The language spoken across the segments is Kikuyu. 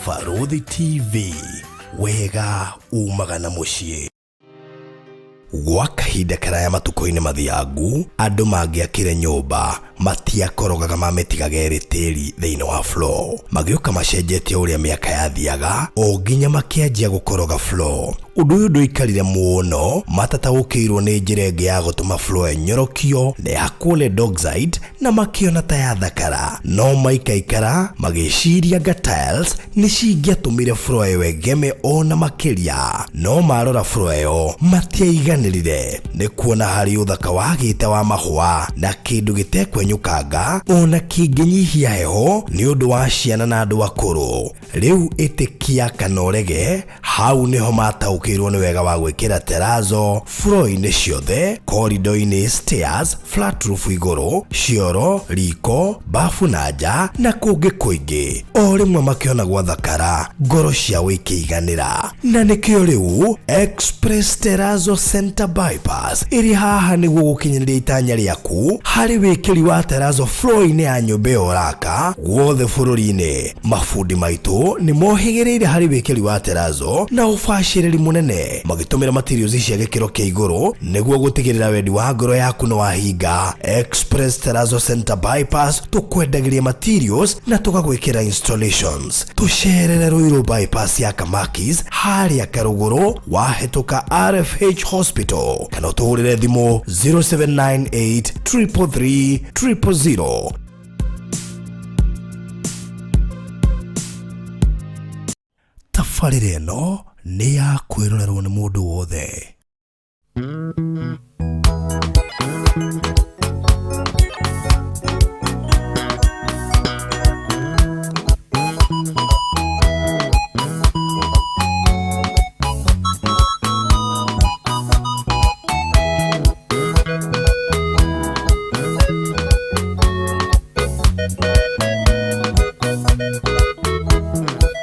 Barũthi TV, wega umaga na mũciĩ. Gwa kahinda karaya matukũ-inĩ mathiangu, andũ mangĩakire nyũmba matiakorogaga mamĩtigaga ĩrĩ tĩri thĩinĩ wa floor. Magĩũka macenjetie ũrĩa mĩaka yathiaga o nginya makĩanjia gũkoroga floor. Ũndũ ũyũ ndũikarire mũno matataũkĩirwo nĩ njĩra ĩngĩ ya gũtũma floor ĩnyorokio na ĩhakwo lead oxide na makĩona ta yathakara. No maikaikara magĩciria anga tiles nĩ cingĩatũmire floor ĩyo ĩgeme ona makĩria. No marora floor ĩyo matiaiganĩrire nĩ kuona harĩ ũthaka wagĩte wa mahũa na kĩndũ gĩtekwenyũkanga ona kĩngĩnyihia heho nĩ ũndũ wa ciana na andũ akũrũ. Rĩu ĩtĩkia kana ũrege, hau nĩho mataũkĩirwo nĩ wega wa gwĩkĩra terazo floor-inĩ ciothe, korido-inĩ, stairs, flat roof igũrũ, cioro, riko, bafu na nja na kũngĩ kũingĩ. O rĩmwe makĩona gwathakara, ngoro ciao ikĩiganĩra. Na nĩkĩo rĩu Express Terrazzo Center Bypass ĩrĩ haha nĩguo gũkinyanĩria itanya rĩaku harĩ wĩkĩri wa terrazzo floor-inĩ ya nyũmba ĩyo ũraka guothe bũrũri-inĩ. Mabundi maitũ nĩ mohĩgĩrĩire harĩ wĩkĩri wa terrazzo na ũbacĩrĩri mũnene magĩtũmĩra materials cia gĩkĩro kĩa igũrũ nĩguo gũtigĩrĩra wendi wa ngoro yaku nĩ wahinga. Express Terrazzo Center Bypass tũkwendagĩria materials na tũgagwĩkĩra installations. Tũcerere Ruiru Bypass ya Kamakis harĩa Karũgũrũ wahĩtũka RFH Hospital kana ũtũhũrĩre thimũ 0798 333 000. Tabarĩra ĩno nĩ ya kwĩrorerwo nĩ mũndũ wothe.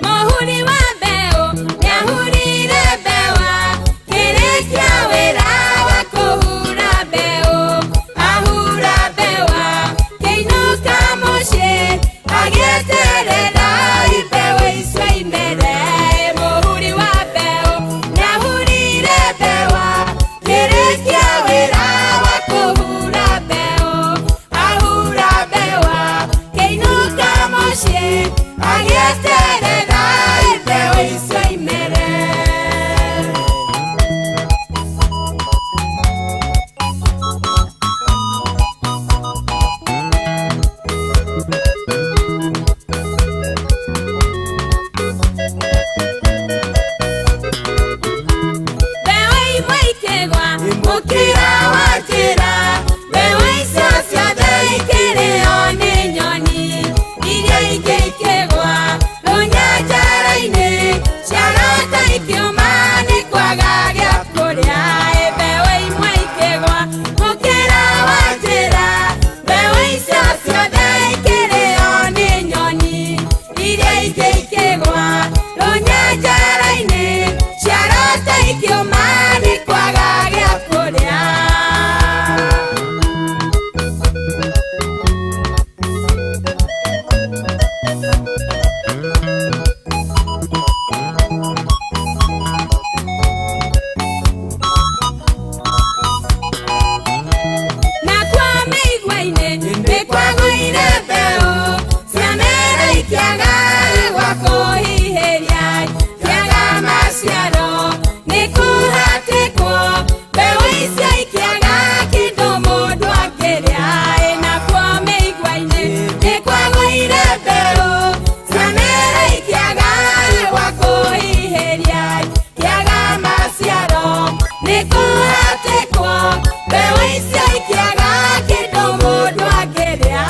Mũhuri wa mbeũ nĩahurire mbewa kĩrĩkia wĩra wa kũhura mbeũ ahura mbewa kĩinũka mũciĩ agĩeterera mbeũ icio imere. Mũhuri wa mbeũ nĩahurire mbewa kĩrĩkia wĩra wa kũhura mbeũ ahura mbewa kĩinũka mũciĩ agĩeterera mbeũ icio imere. Mbeũ imwe ikĩgwa mũkĩra wa njĩra, mbeũ icio ciothe ikĩrĩo nĩ nyoni, iria ingĩ ikĩgwa rũnyanjara-inĩ, ciarota ikĩũma nĩ kwaga gĩa kũrĩa. Mbeũ imwe ikĩgwa mũkĩra wa njĩra, mbeũ icio ciothe ikĩrĩo nĩ nyoni, iria ingĩ ikĩgwa rũnyanjara-inĩ, ciarota ikĩũma nĩ kwaga gĩa kũrĩa. Na kwa mĩigua-inĩ nĩ kwagũire mbeũ ciamera ikĩaga gwa kũhihĩria, kĩaga maciaro nĩ kũhatĩkwo, mbeũ icio ikĩaga kĩndũ mũndũ angĩrĩa. Na kwa mĩigua-inĩ nĩ kwagũire mbeũ ciamera ikĩaga gwa kũhihĩria, kĩaga maciaro nĩ kũhatĩkwo, mbeũ icio ikĩaga kĩndũ mũndũ angĩrĩa.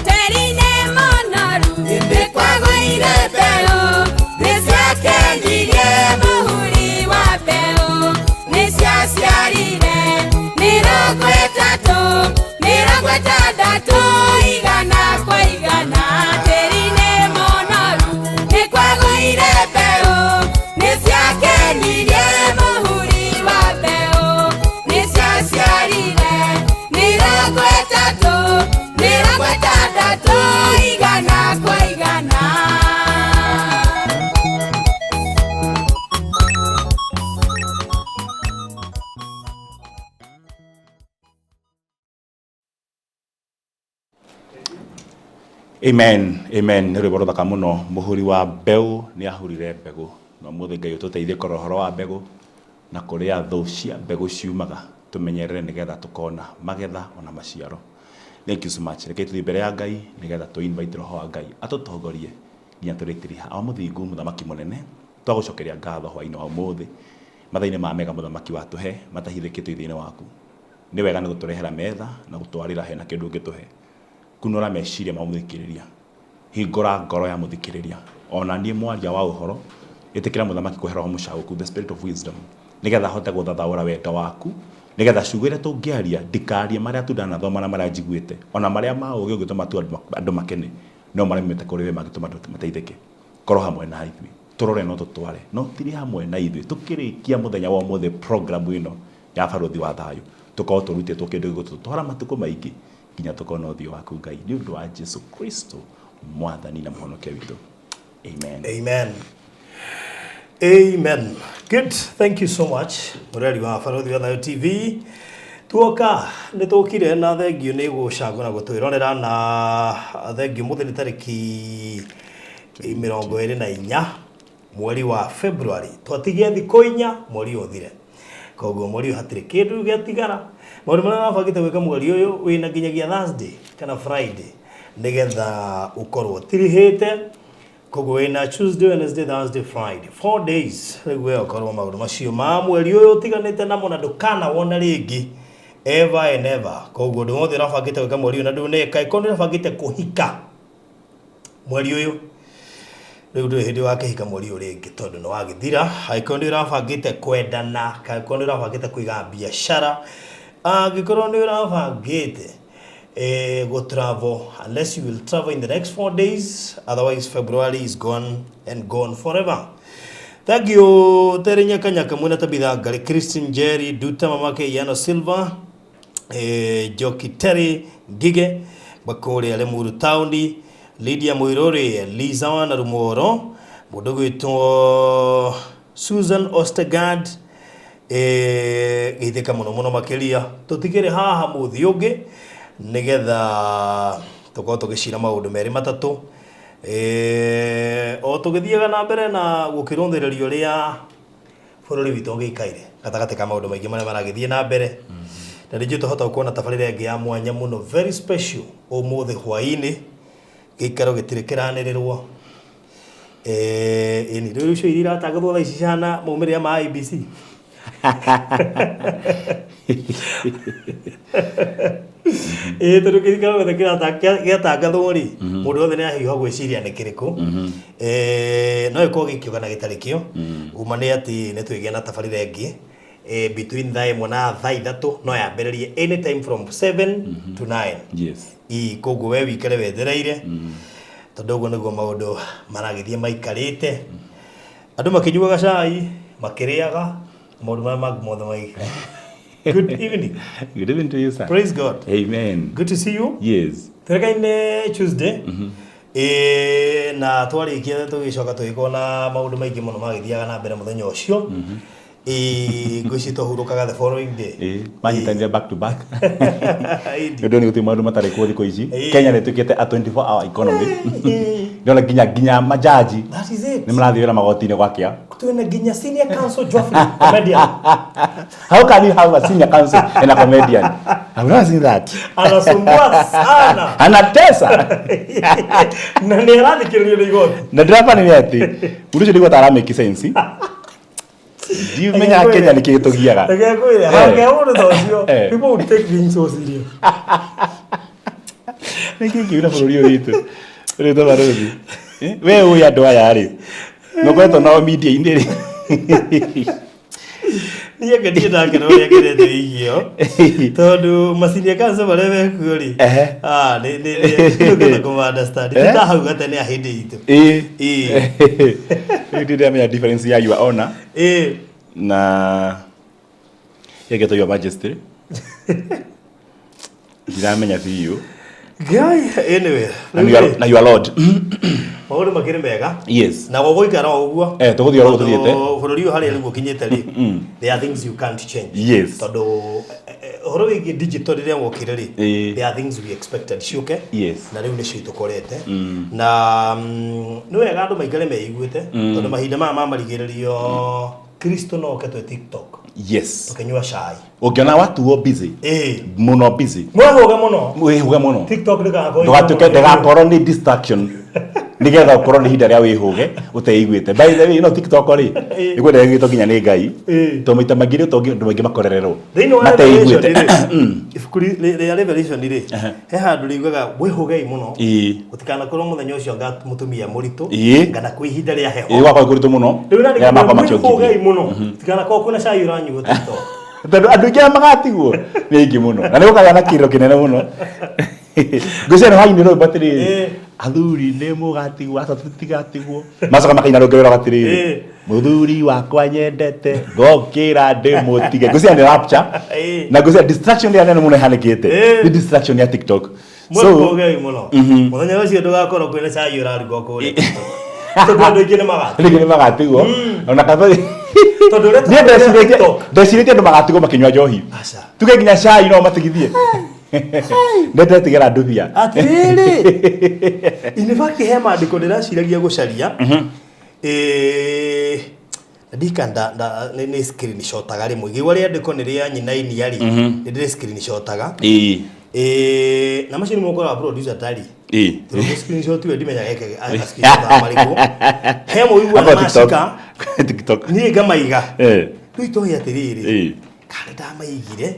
Tĩri-inĩ mũnoru nĩ kwagũire mbeũ nĩciakenirie mũhuri wa mbeũ, nĩciaciarire 30, 60, 100 kwa 100. Tĩri-inĩ mũnoru Amen, amen. Nĩ rwĩmbo rũthaka mũno. Mũhuri wa mbeũ nĩ ahurire mbegũ. Na ũmũthĩ Ngai ũtũteithie kũrora ũhoro wa mbegũ na kũrĩa thũ cia mbegũ ciumaga tũmenyerere nĩgetha tũkona magetha ona maciaro. Thank you so much. Rekei tũthiĩ mbere ya Ngai nĩgetha tũ invite Roho wa Ngai atũtongorie nginya tũrĩtiriha. Awa mũthingu, mũthamaki mũnene, twagũcokeria ngatho hwainĩ wa ũmũthĩ. Mathaa-inĩ ma mega mũthamaki watũhe matahithĩkĩtio ithĩ-inĩ waku. Nĩ wega nĩ gũtũrehera metha na gũtwarĩra hena kĩndũ ũngĩtũhe. Kunũra meciria ma mũthikĩrĩria. Hingũra ngoro ya mũthikĩrĩria. Ona niĩ mwaria wa ũhoro, ĩtĩkĩra mũthamaki kũhe roho mũcagũku, the spirit of wisdom, nĩgetha hote gũthathaũra wendo waku, nĩgetha ciugo iria tũngĩaria, ndikarie marĩa tu ndanathoma na marĩa njiguĩte, ona marĩa ma ũũgĩ ũngĩtũma tu andũ makene, no marĩa maumĩte kũrĩ we mangĩtũma andũ mateithĩke. Korwo hamwe na ithuĩ. Tũrore no tũtware, no tirĩ hamwe na ithuĩ. Tũkĩrĩkia mũthenya wa ũmũthĩ program ĩno ya Barũthi wa Thayũ, tũkorwo tũrutĩtwo kĩndũ gĩgũtũtwara matukũ maingĩ nginya tũkona ũthiũ waku Ngai, nĩ ũndũ wa Jesu Kristo mwathani na mũhonokia witũ. Amen. Amen. Amen. Good. Thank you so much. Mũreri wa Barũthi wa Thayũ TV. Tuoka nĩ tũkire na thengio nĩ gũcagũra gũtwĩrorera na thengio mũthĩ nĩ tarĩki 24 mweri wa February. Twatigia thikũ 4 mweri ũthire. Koguo mweri ũyũ hatirĩ kĩndũ gĩatigara. Maũndũ marĩa wabangĩte gwĩka mweri ũyũ wĩna nginyagia Thursday kana Friday nĩgetha ũkorwo ũtirihĩte. Koguo wĩna Tuesday, Wednesday, Thursday, Friday. 4 days rĩu we ũkorwo maũndũ macio ma mweri ũyũ ũtiganĩte namo na ndũkanawona rĩngĩ ever and ever. Koguo ũndũ wothe ũrabangĩte gwĩka mweri ũyũ na ndũneka, ĩkorwo nĩ ũrabangĩte kũhika mweri ũyũ, rĩu ndũrĩ hĩndĩ wakĩhika mweri ũyũ rĩngĩ tondũ nĩ wagĩthira. Angĩkorwo nĩ ũrabangĩte kwendana, angĩkorwo nĩ ũrabangĩte kũiga biacara, angĩkorwo nĩ ũrabangĩte go travel, unless you will travel in the next 4 days, otherwise February is gone and gone forever. Thank you Terry Nyakanyaka, mwena Tabitha Ngari, Christine Jerry, Duta Mamake, Yano Silva, Joki Terry Ngige, Bakore Lemuru Taundi, Lydia Muiruri, Liza Wana Rumoro, mũndũ gwĩtwo Susan Ostergaard, geithĩka mũno mũno makĩria. Tũtigĩrĩ haha mũthĩ ũngĩ nĩgetha tũkorwo tũgĩcira maũndũ merĩ matatũ. O tũgĩthiaga na mbere na gũkĩrũthĩrĩria ũrĩa bũrũri witũ ũgĩikaire gatagatĩ ka maũndũ maingĩ marĩa maragĩthiĩ na mbere. Na ningĩ tũhota kuona tabarĩra ĩngĩ ya mwanya mũno very special ũmũthĩ hwaĩ-inĩ, gĩikaro gĩtirĩ kĩranĩrĩrwo. Ĩni rĩu icio iria iratangathwo thaa ici cihana maumĩrĩra ma IEBC. Tondũ gĩikaro gĩothe gĩatangathwo rĩ, mũndũ wothe nĩ ahiũha gwĩciria nĩ kĩrĩkũ. No ĩkorwo gĩkĩo kana gĩtarĩ kĩo. Uma nĩ atĩ nĩ twĩgĩa na tabarĩra ĩngĩ between thaa 1 na thaa 3, no yambĩrĩrie anytime from 7 to 9. Yes. Koguo we wikare wethereire, tondũ ũguo nĩguo maũndũ maragĩthiĩ maikarĩte. Andũ makĩnyuaga cai, makĩrĩaga, maũndũ marĩa mangĩ mothe magĩka. Good evening. Good evening to you, sir. Praise God. Amen. Good to see you. Yes. Tũrekaine Tuesday. Na twarĩkia tũgĩcoka tũgĩkorwo na maũndũ maingĩ mũno magĩthiaga na mbere mũthenya ũcio. Ngwĩciria twahurũkaga the following day. Manyitanire back to back. Nĩ ũndũ nĩ gũtirĩ maũndũ matarĩ kuo thikũ ici. Kenya nĩ ĩtuĩkĩte a 24 hour economy. Ndĩrona nginya majaji That is it. nĩ marathiĩ wĩra magoti-inĩ gwakĩa. Twĩna nginya senior counsel Geoffrey, comedian. How can you have a senior counsel and a comedian? I've never seen that. Anasumbua sana. Anatesa. Na nĩ arathikĩrĩrio nĩ igoti. Na ndĩraba nĩ atĩ mũndũ ũcio nĩguo ta make sense. Ndiumenya Kenya nĩ kĩĩ tũgiaga. Reke ngwĩre, hangĩa mũndũ ta ũcio, people would take things so serious. Nĩ kĩĩ kĩu na bũrũri ũyũ witũ? Rĩtwa barũthi. We ũĩ andũ aya rĩ. Mũkoretwo nao media-inĩ rĩ. Niĩ ngenire ndakena ũrĩa ngenete wĩgiĩ tondũ macinia kanca marĩa mekuo rĩ, nĩ kũma understand. Ti ta hau gatene ya hĩndĩ itũ. Rĩu ndĩramenya difference ya your honor na yegĩtwo your majesty. Ndiramenya biũ. Ngai, anyway, Na your lord. Maũndũ makĩrĩ mega. Yes. Na gũgũikara o ũguo. Tũgũthiĩ o ũguo tũthiĩte. Bũrũri ũyũ harĩa rĩu ũkinyĩte rĩ, there are things you can't change. Yes. Tondũ Ũhoro wĩgiĩ digital rĩrĩa wokire rĩ, there are things we expected ciũke, na rĩu nĩcio itũkorete. Na nĩ wega andũ maikare meiguĩte, tondũ mahinda maya ma marigĩrĩrio, Kristo no oke twĩ TikTok tũkĩnyua cai. Ũngĩona watuo busy mũno, busy. Mwehũge mũno. Wĩhũge mũno. TikTok ndĩgakorwo. Ndũgatuĩke, ndĩgakorwo nĩ distraction, nĩgetha ũkorwo nĩ ihinda rĩa wĩhũge ũteiguĩte. By the way, no TikTok rĩ, ĩkwenda ĩgĩtwo nginya nĩ Ngai, tondũ maita maingĩ nĩ ũtongi andũ maingĩ makorererwo Thĩinĩ wa Revelation mateiguĩte. rĩ, ibuku rĩa Revelation rĩ, he handũ riugaga wĩhũgei mũno, gũtikanakorwo mũthenya ũcio anga mũtumia mũritũ kana kwĩ ihinda rĩa heho. Gwakorwo kũritũ mũno. Rĩu na rĩrĩa makwa wĩhũgei makĩongithia mũno, tikanakorwo kwĩna cai ũranyuo TikTok. Tondũ andũ aingĩ arĩa magatigwo nĩ aingĩ mũno, na nĩ gũkagĩa na kĩrĩro kĩnene mũno. Ngwĩciria nĩ hainĩ rwĩmbo atĩrĩrĩ, athuri nĩ mũgatigwo, aca tũtigatigwo. Macoka makaina rũngĩ rwĩraga atĩrĩrĩ, mũthuri wakwa nyendete ngokĩra ndĩmũtige. Ngwĩciria nĩ rapture. Na ngwĩciria distraction ĩrĩa nene mũno ĩhanĩkĩte nĩ distraction ya TikTok. So Mwĩhũgei mũno, mũthenya ũcio ndũgakorwo kwĩna cai ũrarugwo kũrĩa TikTok, tondũ andũ aingĩ nĩ magatigwo. Rĩngĩ nĩ magatigwo ona kaba. Tondũ ũrĩa Niĩ tũrarĩa TikTok. Ndecirĩtie andũ magatigwo makĩnyua njohi. Aca. Tuge nginya cai no matigithie, nĩndetigĩra ndubia. Atĩrĩrĩ, in fact he maandĩko ndĩraciragia gũcaria. Ndika nĩ screenshotaga rĩmwe ngĩigua rĩandĩko nĩ rĩa nyinainia rĩ, nĩ ndĩrĩ screenshotaga. Na macio nĩ mũkoraga producer tari, tondũ screenshot we ndimenyaga eke screenshotaga marĩkũ. He mũigua Hapo TikTok. macika TikTok. Niĩ ngamaiga. Rĩu itoĩ atĩrĩrĩ, kana ndamaigire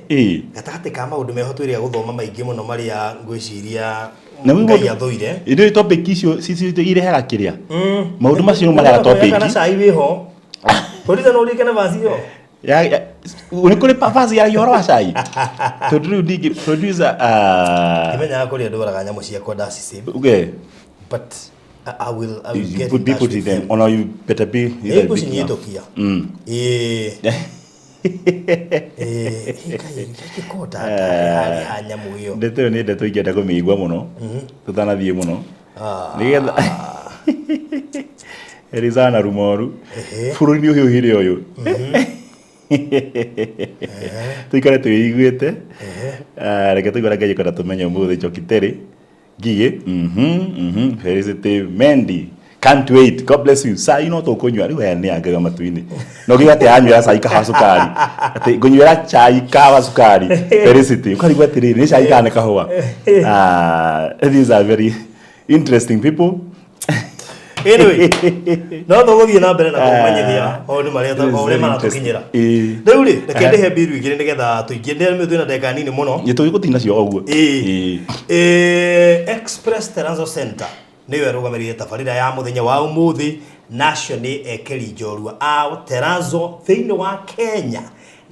gatagatĩ ka maũndũ meho twĩrĩga gũthoma maingĩ mũno marĩa ngwĩciria Na wĩ Ngai mũndũ- athũire. Ithuĩ topic icio irehaga kĩrĩa maũndũ macio nĩmo marehaga topic. Kana cai wĩho, producer, no ũririkane verse ĩyo? Nĩ kũrĩ verse yaragia ũhoro wa cai? Tondũ rĩu ndingĩ, producer, ah, Ndimenyaga kũrĩa ndwaraga nyamũ ciakwa ndacicave, but I will You get put, in be touch put with it them you. ona you better be either. Nĩngũcinyitũkia. Ĩĩ. Ĩĩ, Ngai ngĩkorwo harĩ ha nyamũ ĩyo. Ndeto ĩyo nĩ ndeto ingĩenda kũmĩigua mũno tũtanathiĩ mũno, nĩgetha Elizana Rumoru bũrũri nĩ ũhiũhire ũyũ, tũikare twĩiguĩte. Ah, reke tũigua Ngai ekwenda tũmenye ũmũthĩ. Njoki Terry Ngigĩ, Felicity Mendy, can't wait, God bless you. Cai no tũkũnyua rĩu, aya nĩ a Ngai wa matu-inĩ. No ngiuga atĩ anyuĩra cai kahawa cukari, atĩ ngũnyuĩra cai kahawa cukari. Felicity, ũkarigwo atĩrĩrĩ, nĩ cai kana nĩ kahũa? Ah, these are very interesting people. Anyway, no tũgũthiĩ na mbere na kũmanyithia maũndũ marĩa o ũrĩa maratũkinyĩra. Rĩu rĩ, reke ndĩhe mbiru igĩrĩ nĩgetha tũingĩ ndĩrĩ twĩna ndagĩka nini mũno. Nĩ tũgĩgũthiĩ nacio o ũguo. Ĩĩ. Express Terrazzo Center nĩyo ĩrũgamĩrĩire tabarĩra ya mũthenya wa ũmũthĩ, nacio nĩ ekĩri njorua a Terrazzo thĩinĩ wa Kenya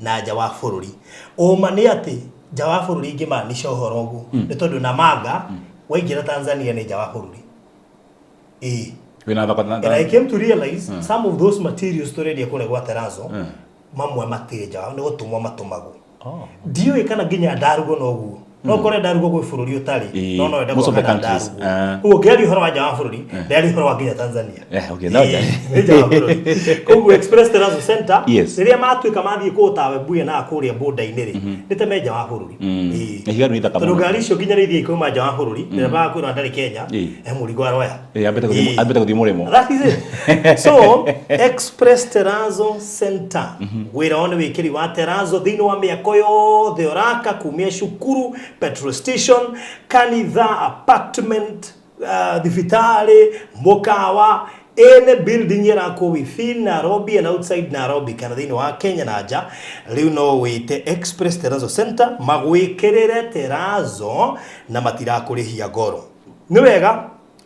na nja wa bũrũri. Ũma nĩ atĩ nja wa bũrũri ingĩmaanisha ũhoro ũguo nĩ tondũ Namanga waingĩra Tanzania nĩ nja wa bũrũri. Ĩĩ. Wĩna thoko And I came to realize some of those materials tũrendia kũrĩa gwa Terrazzo, mamwe matirĩ nja, nĩ gũtũmwo matũmagwo. Ndiũĩ kana nginya ndarugo noguo, no kore ndarugo gwĩ bũrũri ũtarĩ, no wende Most of the kuona countries. ndarugo. Koguo ngĩaria ũhoro wa nja wa bũrũri, ndĩraria ũhoro wa nginya Tanzania. Eh, okay, no, Ĩĩ, nĩ nja wa bũrũri. Koguo Express Terrazzo Center, rĩrĩa matuĩka mathiĩ kũũta Webuye na kũrĩa border-inĩ rĩ, nĩ ta me nja wa bũrũri. Na ihiga nĩ ithaka Tondũ mũno. ngari icio nginya nĩ ithiĩ ikauma nja wa bũrũri, ndereba akwĩrwo ndarĩ Kenya, he mũrigo aroya. Ambĩte gũthiĩ mũrĩmo. That is it. So, Express Terrazzo Center, wĩra wao nĩ wĩkĩri wa terrazzo thĩinĩ wa mĩako yothe ũraka, kumia cukuru, petrol station, kanitha, apartment, thibitarĩ, mũkawa, any building ĩrakwo within Nairobi and outside Nairobi, kana thĩinĩ wa Kenya na nja. Rĩu no wĩte Express Terrazzo Center magwĩkĩrĩre terrazzo na matirakũrĩhia goro. Nĩ wega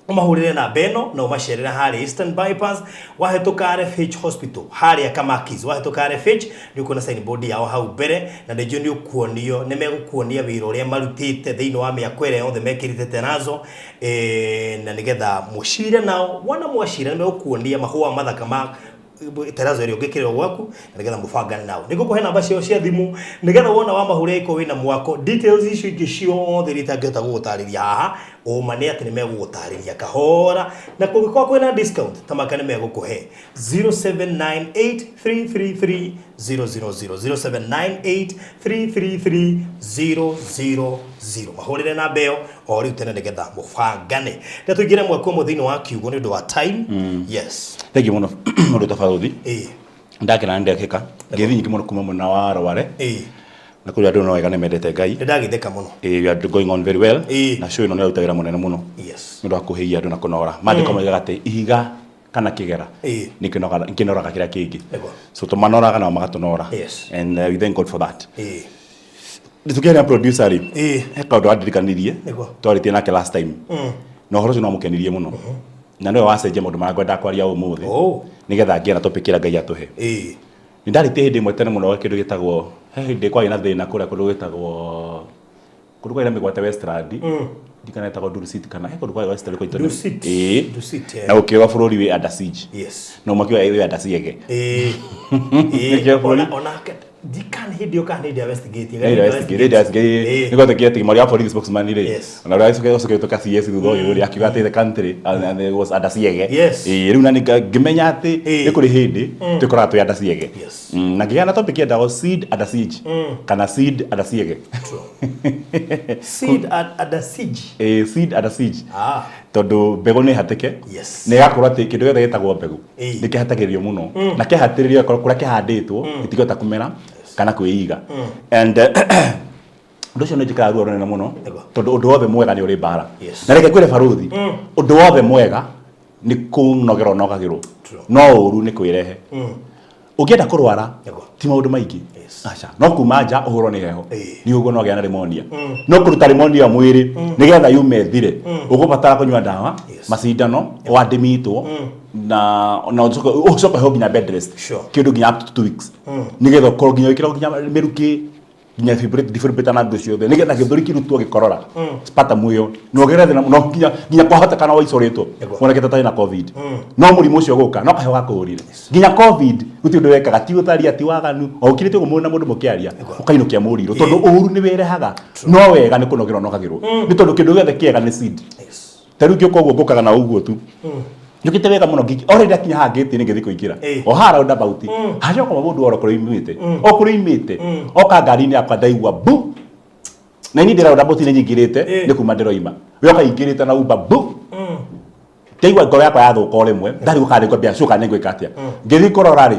ũmahũrĩre namba ĩno na ũmacerere harĩa Eastern Bypass, wahĩtũka RFH Hospital harĩa Kamakis. Wahĩtũka RFH nĩ ũkuona signboard yao hau mbere, na nĩnjũĩ nĩ ũkuonio, nĩ megũkuonia wĩra ũrĩa marutĩte thĩinĩ wa mĩako ĩrĩa yothe mekĩrĩte terrazzo, na nĩgetha mũcire nao. Wona mwacira, nĩ megũkuonia mahũa mathaka ma Terrazzo ĩrĩa ũngĩkĩrĩrwo gwaku na nĩgetha mũbangane nao. Nĩ ngũkũhe namba ciao cia thimũ nĩgetha wona wa mahũrĩa ĩko wĩna mwako, details icio ingĩ ciothe iria itangĩhota gũgũtarĩria haha, ũma nĩ atĩ nĩ megũgũtarĩria kahora, na kũngĩkorwo kwĩna discount ta maka nĩ megũkũhe. 0798333000, 0798333000. Mahũrĩre namba ĩyo o rĩu tene nĩgetha mũbangane. Na tũingĩre mwaka ũmwe thĩinĩ wa kiugo nĩ ũndũ wa time. Yes. Thengiũ mũno mũndũ ta barothi. Ndakena nĩ ndekĩka ngeithi nyingĩ mũno kuma mwena wa Rware na kũrĩa andũ no wega nĩ mendete Ngai. Nĩ ndagĩtheka mũno. We are going on very well. Na show ĩno nĩ ĩraruta wĩra mũnene mũno nĩ ũndũ wa kũhĩia andũ na kũnora. Maandĩko moigaga atĩ ihiga kana kĩgera nĩ kĩnoraga kĩrĩa kĩngĩ. So tũmanoraga nao magatũnora. And we thank God for that. Tũkĩaria producer rĩ, he kaũndũ andirikanirie twarĩtie nake last time, na ũhoro ũcio no wamũkenirie mũno, na nĩwe wacenjia maũndũ marĩa ngwendaga kwaria ũmũthĩ nĩgetha ngĩe na topic ĩrĩa Ngai atũhe. Nĩ ndarĩtie hĩndĩ ĩmwe tene mũno kĩndũ gĩtagwo, he hĩndĩ kwarĩ na thĩna kũrĩa kũndũ gwĩtagwo, kũndũ kwarĩ na mĩgwate Westland, ndikana ĩtagwo Dusit kana he kũndũ kwarĩ Westland kwa Dusit. Dusit, na gũkĩũga bũrũri wĩ under siege. Na ũmakiuga wĩ under siege. Nĩkĩo bũrũri Onake ndikana hĩndĩ ĩyo kana hĩndĩ ya Westgate. Hĩndĩ ya Westgate, nĩguo twekire atĩ Maria borithi spokesman rĩ, ona ũrĩa acoke gũtuĩka CS thutha ũyũ rĩ, akiuga atĩ the country and it was under siege. Rĩu na ngĩmenya atĩ nĩ kũrĩ hĩndĩ twĩkoraga twĩ under siege. Na ngĩgĩa na topic yendagwo seed under siege kana seed under siege. Seed under siege. Seed under siege. Tondũ mbegũ nĩ hatĩke. Na ĩgakorwo atĩ kĩndũ gĩothe gĩtagwo mbegũ nĩ kĩhatagĩrĩrio mũno, na kĩhatĩrĩrio ĩgakorwo kũrĩa kĩhandĩtwo gĩtingĩhota kũmera kana kwĩiga. And ũndũ ũcio nĩ njĩkaga ruo rũnene mũno tondũ ũndũ wothe mwega nĩ ũrĩ mbara. Na reke ngwĩre baruthi, ũndũ wothe mwega nĩ kũnogera ũnogagĩrwo, no ũru nĩ kwĩrehe. Ũngĩenda kũrwara ti maũndũ maingĩ, aca, no kuma nja ũhũrwo nĩ heho nĩ ũguo no gĩa na pneumonia, no kũruta pneumonia mwĩrĩ nĩgetha yume ĩthire ũgũbatara kũnyua ndawa, macindano, wandĩmitwo na ũcoke ũheo nginya bed rest kĩndũ nginya up to 2 weeks nĩgetha ũkorwo nginya wĩkĩrwo nginya mĩrukĩ nginya defibrillator na andũ ciothe nĩgetha gĩthũri kĩrutwo gĩkorora sputum ĩyo na ũgerere thĩna no nginya kwahotekana waicorĩtwo wonekete ũtarĩ na COVID, no mũrimũ ũcio gũka no kaheho gakũhũrire. Nginya COVID gũtirĩ ũndũ wekaga, ti ũtharia, ti waganu, o ũkirĩte ũguo na mũndũ mũkĩaria ũkainũkia mũrirũ, tondũ ũru nĩ wĩrehaga, no wega nĩ kũnogerwo nogagĩrwo, nĩ tondũ kĩndũ gĩothe kĩega nĩ seed. Ta rĩu ngĩũka ũguo ngũkaga na ũguo tu njũkĩte wega mũno ngĩki already ndakinya haha ngĩti-inĩ ngĩthiĩ kũingĩra o haha roundabout, hacoka mũndũ oro kũrĩa oimĩte, o kũrĩa oimĩte oka ngari-inĩ yakwa ndaigua bu, na niĩ ndĩ roundabout-inĩ nyingĩrĩte nĩ kuma ndĩroima, we oka ingĩrĩte na Uber bu, ndaigua ngoro yakwa yathũka o rĩmwe, ndarigwo kana nĩngwambia cuka nĩ ngwĩka atĩa. Ngĩthiĩ kũrora rĩ,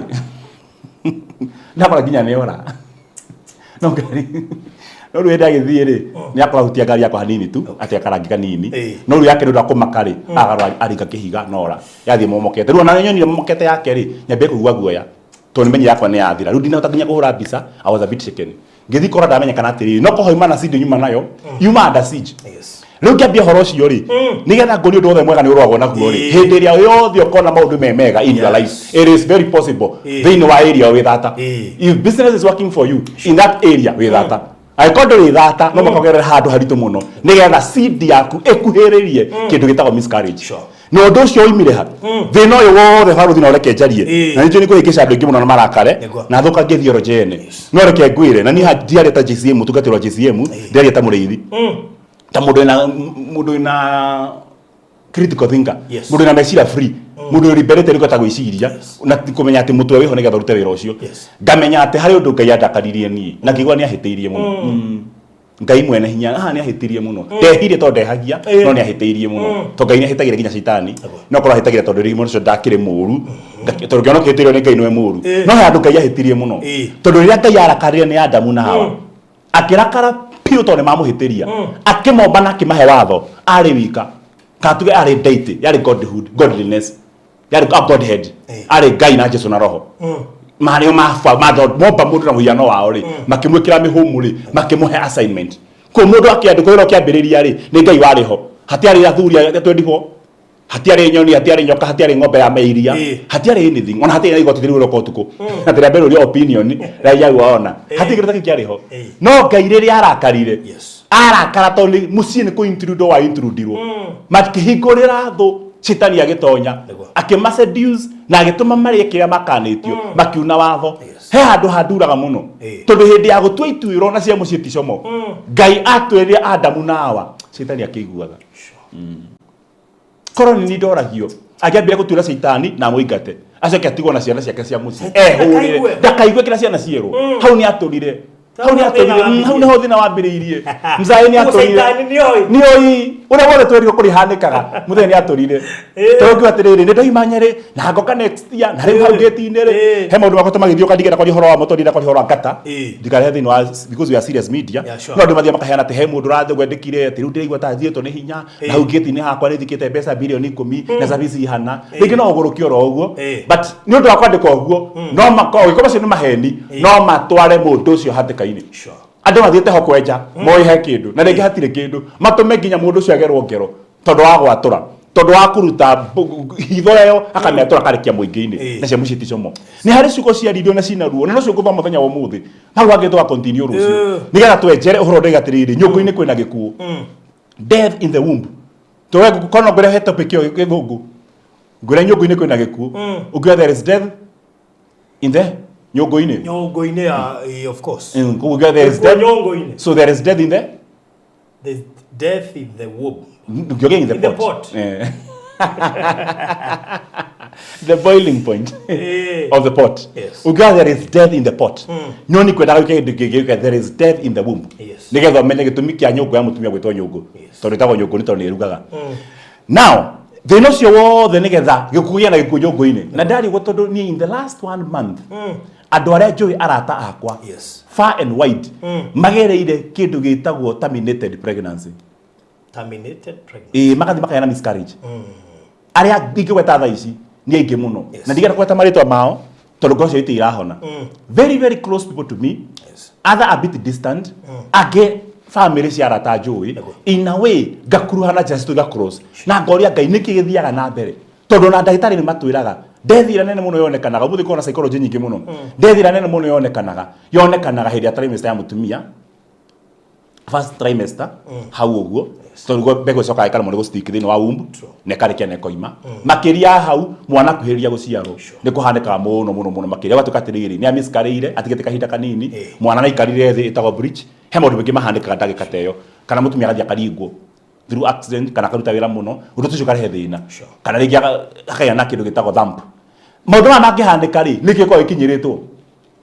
ndakora nginya nĩ ora no ngari, no rĩu hĩndĩ agĩthiĩ rĩ, nĩ akora hutia ngari yakwa hanini tu atĩ akarangi kanini, no rĩu yake nĩ ũndũ wa kũmaka rĩ, agarũra aringa kĩhiga nora yathiĩ momokete. Rĩu ona nyonire momokete yake rĩ, nyambia kũigua guoya tondũ nĩ menye yakwa nĩ yathira. Rĩu ndinahota nginya kũhũra mbica. I was a bit shaken. Ngĩthiĩ kũrora ndamenya kana atĩrĩrĩ no kohoima na seed nyuma nayo yuma under siege. Rĩu ngĩambia ũhoro ũcio rĩ, nĩgetha nguonie ũndũ wothe mwega nĩ ũrũagwo naguo rĩ, hĩndĩ ĩrĩa yothe ũkona maũndũ me mega in your life, it is very possible thĩinĩ wa area wĩ thata. If business is working for you in that area, wĩ thata. Angĩkorwo ndũrĩ thata, no mũhaka ũgerere handũ haritũ mũno nĩgetha seed yaku ĩkuhĩrĩrie kĩndũ gĩtagwo miscarriage. Na ũndũ ũcio oimire ha thĩna ũyũ wothe baruthi, na ũreke njarie, na nĩnjũĩ nĩ kũhĩngĩca andũ aingĩ mũno na marakare na thũkangie theology ene, no reke ngwĩre, na niĩ haha ndiaria ta JCM, mũtungatĩri wa JCM, ndiaria ta mũrĩithi, ta mũndũ wĩna critical thinker, mũndũ wĩna meciria free, mũndũ wĩ liberated kũhota gwĩciria na ti kũmenya atĩ mũtwe wĩho nĩgetha ũrute wĩra ũcio. Ngamenya atĩ harĩ ũndũ Ngai andakaririe niĩ na ngĩigua nĩ ahĩtĩirie mũno. Ngai mwene hinya haha nĩ ahĩtirie mũno, ndehirie tondũ ndehagia, no nĩ ahĩtĩirie mũno tondũ Ngai nĩ ahĩtagĩra nginya caitani, no korwo ahĩtagĩra tondũ rĩngĩ mũndũ ũcio ndakĩrĩ mũru. Tondũ kĩona kĩhĩtĩirio nĩ Ngai nĩwe mũru, no he handũ Ngai ahĩtirie mũno, tondũ rĩrĩa Ngai arakarire nĩ Adamu na Hawa, akĩrakara biũ tondũ nĩ mamũhĩtĩria, akĩmomba na akĩmahe watho arĩ wika, kana tuge arĩ deity, yarĩ godhood, godliness, yarĩ a godhead, arĩ Ngai na Jesu na Roho, marĩo momba mũndũ na mũhiano wao rĩ, makĩmwĩkĩra mĩhũmũ rĩ, makĩmũhe assignment. Kũu mũndũ akĩandĩkwo wĩra ũkĩambĩrĩria rĩ, nĩ Ngai warĩ ho, hatiarĩ athuri a 24, hatiarĩ nyoni, hatiarĩ nyoka, hatiarĩ ng'ombe ya meiria, hatiarĩ anything, ona hatiarĩ na igoti rĩu rĩroka ũtukũ atĩ rĩa mbere ũria opinion raia ona hatirĩ kĩndũ ta kĩu kĩarĩ ho. No Ngai rĩrĩa arakarire, arakara tondũ nĩ mũciĩ nĩ kũ wa intrudirwo, makĩhingũrĩra thũ citani agĩtonya, akĩma seduce. Na agĩtũma marĩe kĩrĩa makanĩtio, makiuna watho. He handũ handuraga mũno, tondũ hĩndĩ ya gũtua ituĩro na cia mũciĩ ti como. Ngai atwĩrire Adamu na Awa, Caitani akĩiguaga. Korwo nĩ ndoragio, angĩambire gũtuĩra Caitani na amũingate, acoke atigwo na ciana ciake cia mũciĩ, ehũrĩre. Ndakaigue. Ndakaigue kĩrĩa ciana cierwo. Hau nĩ atũrire, hau nĩ Hau atũrire. thĩna Hau nĩho thĩna wambĩrĩirie. Mzaĩ nĩ Ũguo atũrire. Caitani nĩoĩ. Nĩoĩ ũrĩa wothe twerirwo kũrĩhanĩkaga. Mũthenya nĩ atũrire. Tondũ ngiuga atĩrĩrĩ, nĩ ndoima Nyerĩ na ngoka next year, na rĩu hau ngĩti-inĩ rĩ, he maũndũ makwa tũmagĩthiũka. Ndigenda kwaria ũhoro wa moto, ndigenda kwaria ũhoro wa ngata, ndikarehe thĩinĩ wa, because we are serious media. No andũ mathiaga makaheana atĩ he mũndũ ũrathiĩ gwendĩkire atĩ rĩu ndĩraigua ta thiĩtwo nĩ hinya, na hau ngĩti-inĩ hakwa nĩ thikĩte mbeca 10 bilioni na cabici ihana. Rĩngĩ no ũgũrũkie oro ũguo, but nĩ ũndũ wa kwandĩka ũguo, no makorwo ũgĩkorwo macio nĩ maheni, no matware mũndũ ũcio hatĩka-inĩ. Andũ mathiĩte ho kwenja moĩ he kĩndũ, na rĩngĩ hatirĩ kĩndũ, matũme nginya mũndũ ũcio agerwo ngero tondũ wa gwatũra, tondũ wa kũruta hitho ĩyo, akamĩatũra, akarekia mũingĩ-inĩ. Na cia mũciĩ ti como. Nĩ harĩ ciugo ciaririo na cina ruo, na nocio ngũthoma mũthenya wa ũmũthĩ. Hau hangĩ tũga continue rũciũ, nĩgetha twenjere ũhoro ndaiga atĩrĩrĩ, nyũngũ-inĩ kwĩna gĩkuũ, death in the womb. Tuwe kono ngwĩre he topic ĩyo gĩthũngũ, ngwĩre nyũngũ-inĩ kwĩna gĩkuũ. Ũngiuga there is death in the nyũngũ-inĩ. Nyongo-inĩ ya of course. Ũngiuga there is Gĩkuũ death. nyongo-inĩ. So there is death in the There's death in the womb. You're in the In the pot. pot. The boiling point of the pot. Ukiwa there is death in the pot. No ni kwendaga gĩke kĩndũ kĩngĩ gĩũke, there is death in the womb. Nĩgetha ũmenye gĩtũmi kĩa nyũngũ ya mũtumia gwĩtwo nyũngũ. Tondũ ĩtagwo nyũngũ nĩ tondũ nĩ ĩrugaga. Now, thĩna ũcio wothe nĩgetha gĩkuũ gĩa na gĩkuũ nyũngũ-inĩ. Na ndarigwo tondũ niĩ in the last one month andũ arĩa njũĩ, arata akwa far and wide, magereire kĩndũ gĩtagwo terminated pregnancy. Terminated pregnancy. Ĩĩ, magathiĩ makagĩa na miscarriage. Arĩa ingĩgweta thaa ici nĩ aingĩ mũno, na ndigenda kũgweta marĩtwa mao tondũ ngoro cio itirĩ irahona. Very, very close people to me, other a bit distant, angĩ family cia arata njũĩ in a way, ngakuruhana just to cross, na ngoria Ngai nĩkĩ gĩthiaga na mbere, tondũ na ndagĩtarĩ nĩ matwĩraga death ĩrĩa nene mũno yonekanaga ũmũthĩ, kũrĩ na psychology nyingĩ mũno, death ĩrĩa nene mũno yonekanaga hĩndĩ ya trimester ya mũtumia, first trimester hau ũguo, tondũ nĩguo mbegũ ĩcokaga ĩkaremwo nĩ gũstick thĩinĩ wa womb na ĩkarĩkia na ĩkoima. Makĩria hau mwana akuhĩrĩria gũciarwo nĩ kũhanĩkaga mũno mũno mũno makĩria. Gwatuĩka atĩrĩrĩ, nĩ amiscarĩire, atigĩte kahinda kanini, mwana naikarire thĩ, ĩtagwo breech. He maũndũ maingĩ mahanĩkaga ndagĩka ta ĩyo, kana mũtumia agathiĩ akaringwo through accident, kana akaruta wĩra mũno, ũndũ ũcio ũkarehe thĩna, kana rĩngĩ akagĩa na kĩndũ gĩtagwo thump. Maũndũ maya mangĩhanĩka rĩ, nĩkĩ gĩkoragwo gĩkinyĩrĩtwo?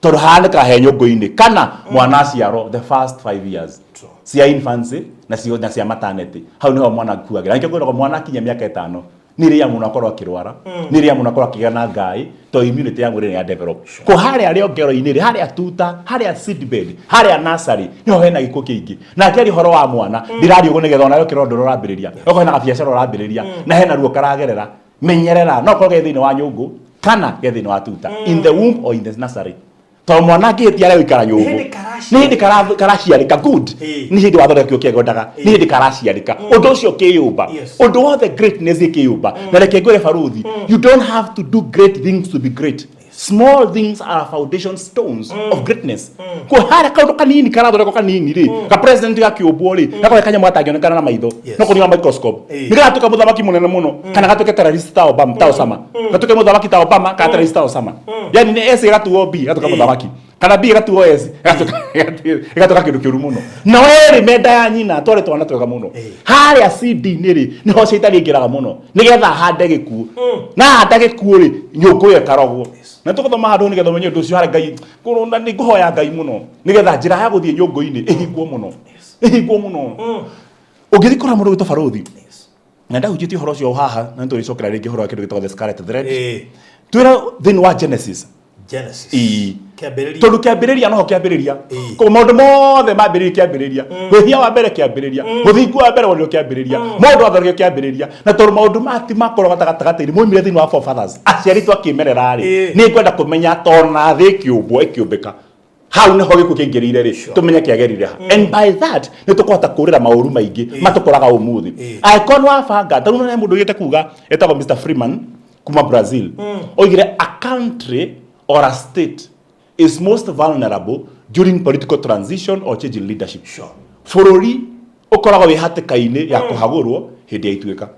Tondũ hanĩkaga he nyũngũ-inĩ kana mwana aciarwo, the first 5 years cia infancy na cio na cia maternity, hau niho mwana akuagĩra. Nĩkĩo kwĩragwo mwana akinya mĩaka 5 nĩ rĩrĩa mũno akorwo akĩrwara, nĩ rĩrĩa mũno akorwo akĩgĩa na ngai, to immunity ya mwĩrĩ nĩ ya develop. Ko harĩa rĩongero-inĩ rĩ, harĩa tuta, harĩa seedbed, harĩa nursery, niho hena gĩkuũ kĩingĩ. Na ngĩaria ũhoro wa mwana, ndĩraria ũguo nĩgetha onawe ũkĩrora ũndũ ũrĩa ũrambĩrĩria, okorwo hena gabiacara ũrambĩrĩria na hena ruo karagerera, menyerera, no korwo ge thĩinĩ wa nyũngũ kana ge thĩinĩ wa tuta, in the womb or in the nursery, tondũ mwana angĩhĩtia arĩa gũikara nyũngũ Nĩ hĩndĩ karaciarĩka. Nĩ hĩndĩ karaciarĩka. Good. Nĩ hĩndĩ wathondeka kĩo kĩendaga, nĩ hĩndĩ karaciarĩka ũndũ ũcio ũkĩyũmba. Ũndũ wothe greatness ĩkĩyũmba. Na reke ngwĩre baruthi, you don't have to do great things to be great. Small things are foundation stones of greatness. Ko harĩa kaũndũ kanini karathondekwo kanini rĩ, ka president gakĩũmbwo rĩ, gakorwo kanyamũ gatangĩonekana na maitho, no kũniga microscope, nĩ gatuĩka mũthamaki mũnene mũno, kana gatuĩke terrorist ta Obama, ta Osama, gatuĩke mũthamaki ta Obama kana terrorist ta Osama. Yani nĩ S ĩgatuo B, gatuĩka mũthamaki, kana B ĩgatuo S, ĩgatuĩka kĩndũ kĩũru mũno. Na werĩ menda ya nyina twarĩ twana twega mũno. Harĩa CD-inĩ rĩ, nĩho caitani aingĩraga mũno nĩgetha ahande gĩkuũ, na ahanda gĩkuũ rĩ, nyũngũ ĩyo ĩkarogwo. Na tũgũthoma handũ nĩgetha ũmenye ũndũ ũcio harĩa Ngai kũrũnda. Nĩ ngũhoya Ngai mũno nĩgetha njĩra ya gũthiĩ nyũngũ-inĩ ĩhingwo mũno, ĩhingwo mũno. Ũngĩthiĩ kũrora mũndũ gwĩtwo barũthi, na ndahunjĩtie ũhoro ũcio haha, na nĩtũrĩcokera rĩngĩ ũhoro wa kĩndũ gĩtagwo the scarlet thread. Twĩra thĩinĩ wa Genesis. Genesis. Ĩĩ. Kĩambĩrĩria. Tondũ kĩambĩrĩria noho kĩambĩrĩria. Koguo maũndũ mothe mambĩrĩrie kĩambĩrĩria. Wĩhia wa mbere kĩambĩrĩria, mũthingu wa mbere wonio kĩambĩrĩria, maũndũ athondekio kĩambĩrĩria. Na tondũ maũndũ maya ti makorwo gatagatĩ-inĩ, moimire thĩinĩ wa forefathers, aciari twakĩmerera rĩ, nĩ ngwenda kũmenya tondũ thĩ ĩkĩũmbwo, ĩkĩũmbĩka, hau nĩho gĩkuũ kĩingĩrĩire rĩ, tũmenye kĩagerire ha, and by that nĩ tũkũhota kũrĩra maũru maingĩ matũkoraga ũmũthĩ. Angĩkorwo nĩ wabanga tarĩu nĩ mũndũ ũgĩte kuga etagwo Mr Freeman kuma Brazil, oigire a country or a state is most vulnerable during political transition or change in leadership. Bũrũri ũkoragwo wĩ hatĩka-inĩ ya kũhagũrwo hĩndĩ ya ituĩka.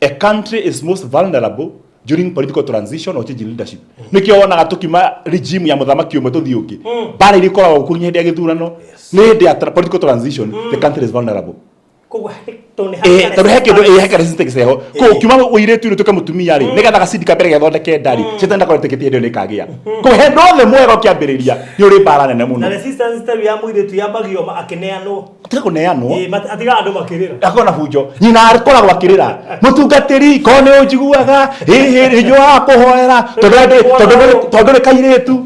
A country is most vulnerable. During political transition or change in leadership, nĩkĩo wonaga tũkiuma regime ya mũthamaki ũmwe tũthiĩ ũngĩ, mbara iria ikoragwo kuo nginya hĩndĩ ya gĩthurano nĩ hĩndĩ ya political transition, the country is vulnerable. Koguo tondũ nĩ harĩ Tondũ he kĩndũ he ka resistance heho ko ukiuma ũirĩtu-inĩ ũtuĩke mũtumia rĩ, nĩgetha gacindi ka mbere gethondeke ndari, cetani ndakorwo ĩtĩkĩtie hĩndĩ ĩyo nĩkagĩa ko he ndothe mwega ũkĩambĩrĩria nĩ ũrĩ mbara nene mũno. Na resistance ta ya mũirĩtu yambagio akĩneanwo. Tiga kũneanwo. Atigaga andũ makĩrĩra. Akorwo na bunjo, nyina akoragwo akĩrĩra, mũtungatĩri korwo nĩ ũnjiguaga, hihi nĩnjũaga kũhoera tondũ nĩ kairĩtu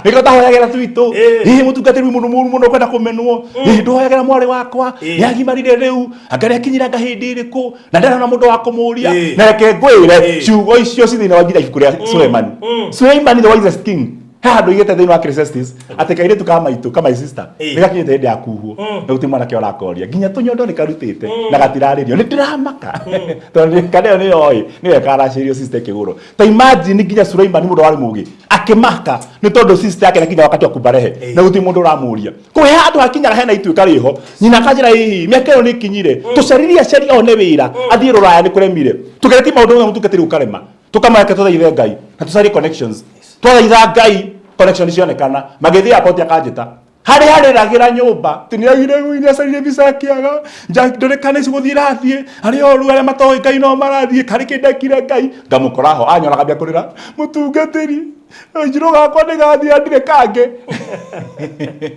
nĩkĩo tahoyagĩra twitũ. Hihi mũtungatĩri wĩ mũndũ mũru mũno kwenda kũmenwo, hihi ndũhoyagĩra mwarĩ wakwa nĩ agimarire rĩu, anga nĩ akinyire anga hĩndĩ ĩrĩkũ na ndarona mũndũ wa kũmũria. Na reke ngwĩre, ciugo icio ci thĩinĩ wa nginya ibuku rĩa Suleimani. Suleimani, the wisest king, he handũ igĩte thĩinĩ wa Ecclesiastes atĩ kairĩtu ka maitũ, ka my sister, nĩ gakinyĩte hĩndĩ ya kuhwo na gũtirĩ mwanake ũrakoria, nginya tũnyondo nĩ karutĩte na gatirarĩrio. Nĩ ndĩramaka tondũ kana ĩyo nĩyo ĩ nĩyo ĩkaracĩrio sister ĩkĩgũrwo. Ta imagine, nginya Suleimani, mũndũ warĩ mũgĩ, akĩmaka nĩ tondũ sister yake nĩakinya wakati wa kubarehe na gũtirĩ mũndũ ũramũria. Kũu he handũ hakinyaga hena ituĩka rĩho, nyina akanjĩra, ĩĩ, mĩaka ĩyo nĩ ĩkinyire, tũcaririe acari one wĩra athiĩ rũraya nĩ kũremire, tũgeretie maũndũ mothe mũtungatĩri ũkarema, tũkamake tũthaithe Ngai na tũcarie connections. Twathaitha Ngai, connection cionekana, magĩthiĩ airport, akanjĩta harĩa arĩragĩra nyũmba ti nĩagire nĩacarire visa akĩaga ndũrĩkana ici gũthiĩ rathiĩ arĩa oru arĩa matoĩ Ngai no marathiĩ karĩ kĩndekire Ngai ngamũkora ho anyoraga mbia kũrĩra, mũtungatĩri, njirũ gakwa nĩ gathiĩ ndirĩ kangĩ.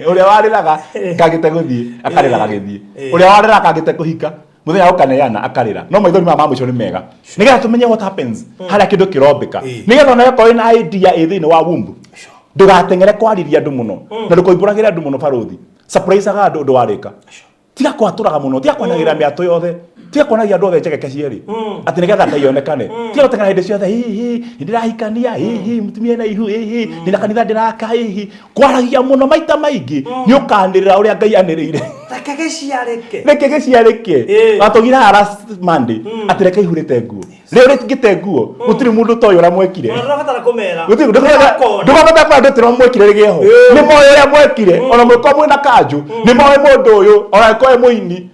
Ũrĩa warĩraga kangĩte gũthiĩ akarĩra gagĩthiĩ, ũrĩa warĩraga kangĩte kũhika mũthenya ũkaneana akarĩra. No maithori maya ma mũico nĩ mega nĩgetha tũmenye what happens harĩa kĩndũ kĩrombĩka, nĩgetha ona okorwo wĩna idea ĩ thĩinĩ wa womb, ndũgateng'ere kwarĩria andũ mũno na ndũkoimbũragĩre andũ mũno. Barũthi, surpriseaga andũ ũndũ warĩka. Tiga kwatũraga mũno, tiga kwanagĩrĩra mĩatũ yothe, tiga kuonagia andũ othe njegeke cierĩ atĩ nĩgetha Ngai onekane. Tiga gũteng'era hĩndĩ ciothe, hihi nĩndĩrahikania, hihi mũtumia ena ihu, hihi ndĩna kanitha ndĩraka, hihi kwaragia mũno maita maingĩ nĩ ũkanĩrĩra ũrĩa Ngai anĩrĩire. Reke gĩciarĩke. Reke gĩciarĩke. Watũgira last Monday atĩ reke ihurĩte nguo rĩu rĩtingĩte nguo, gũtirĩ mũndũ ũtoĩ ũrĩa mwekire. Ona ndũrabatara kũmera. Gũtirĩ Nĩmakona. Ndũgabatara kwenda ndũtĩra mwekire rĩgĩe ho. Nĩ moĩ ũrĩa mwekire, ona mũngĩkorwo mwĩna kanjũ nĩ moĩ mũndũ ũyũ, ona angĩkorwo e mũini,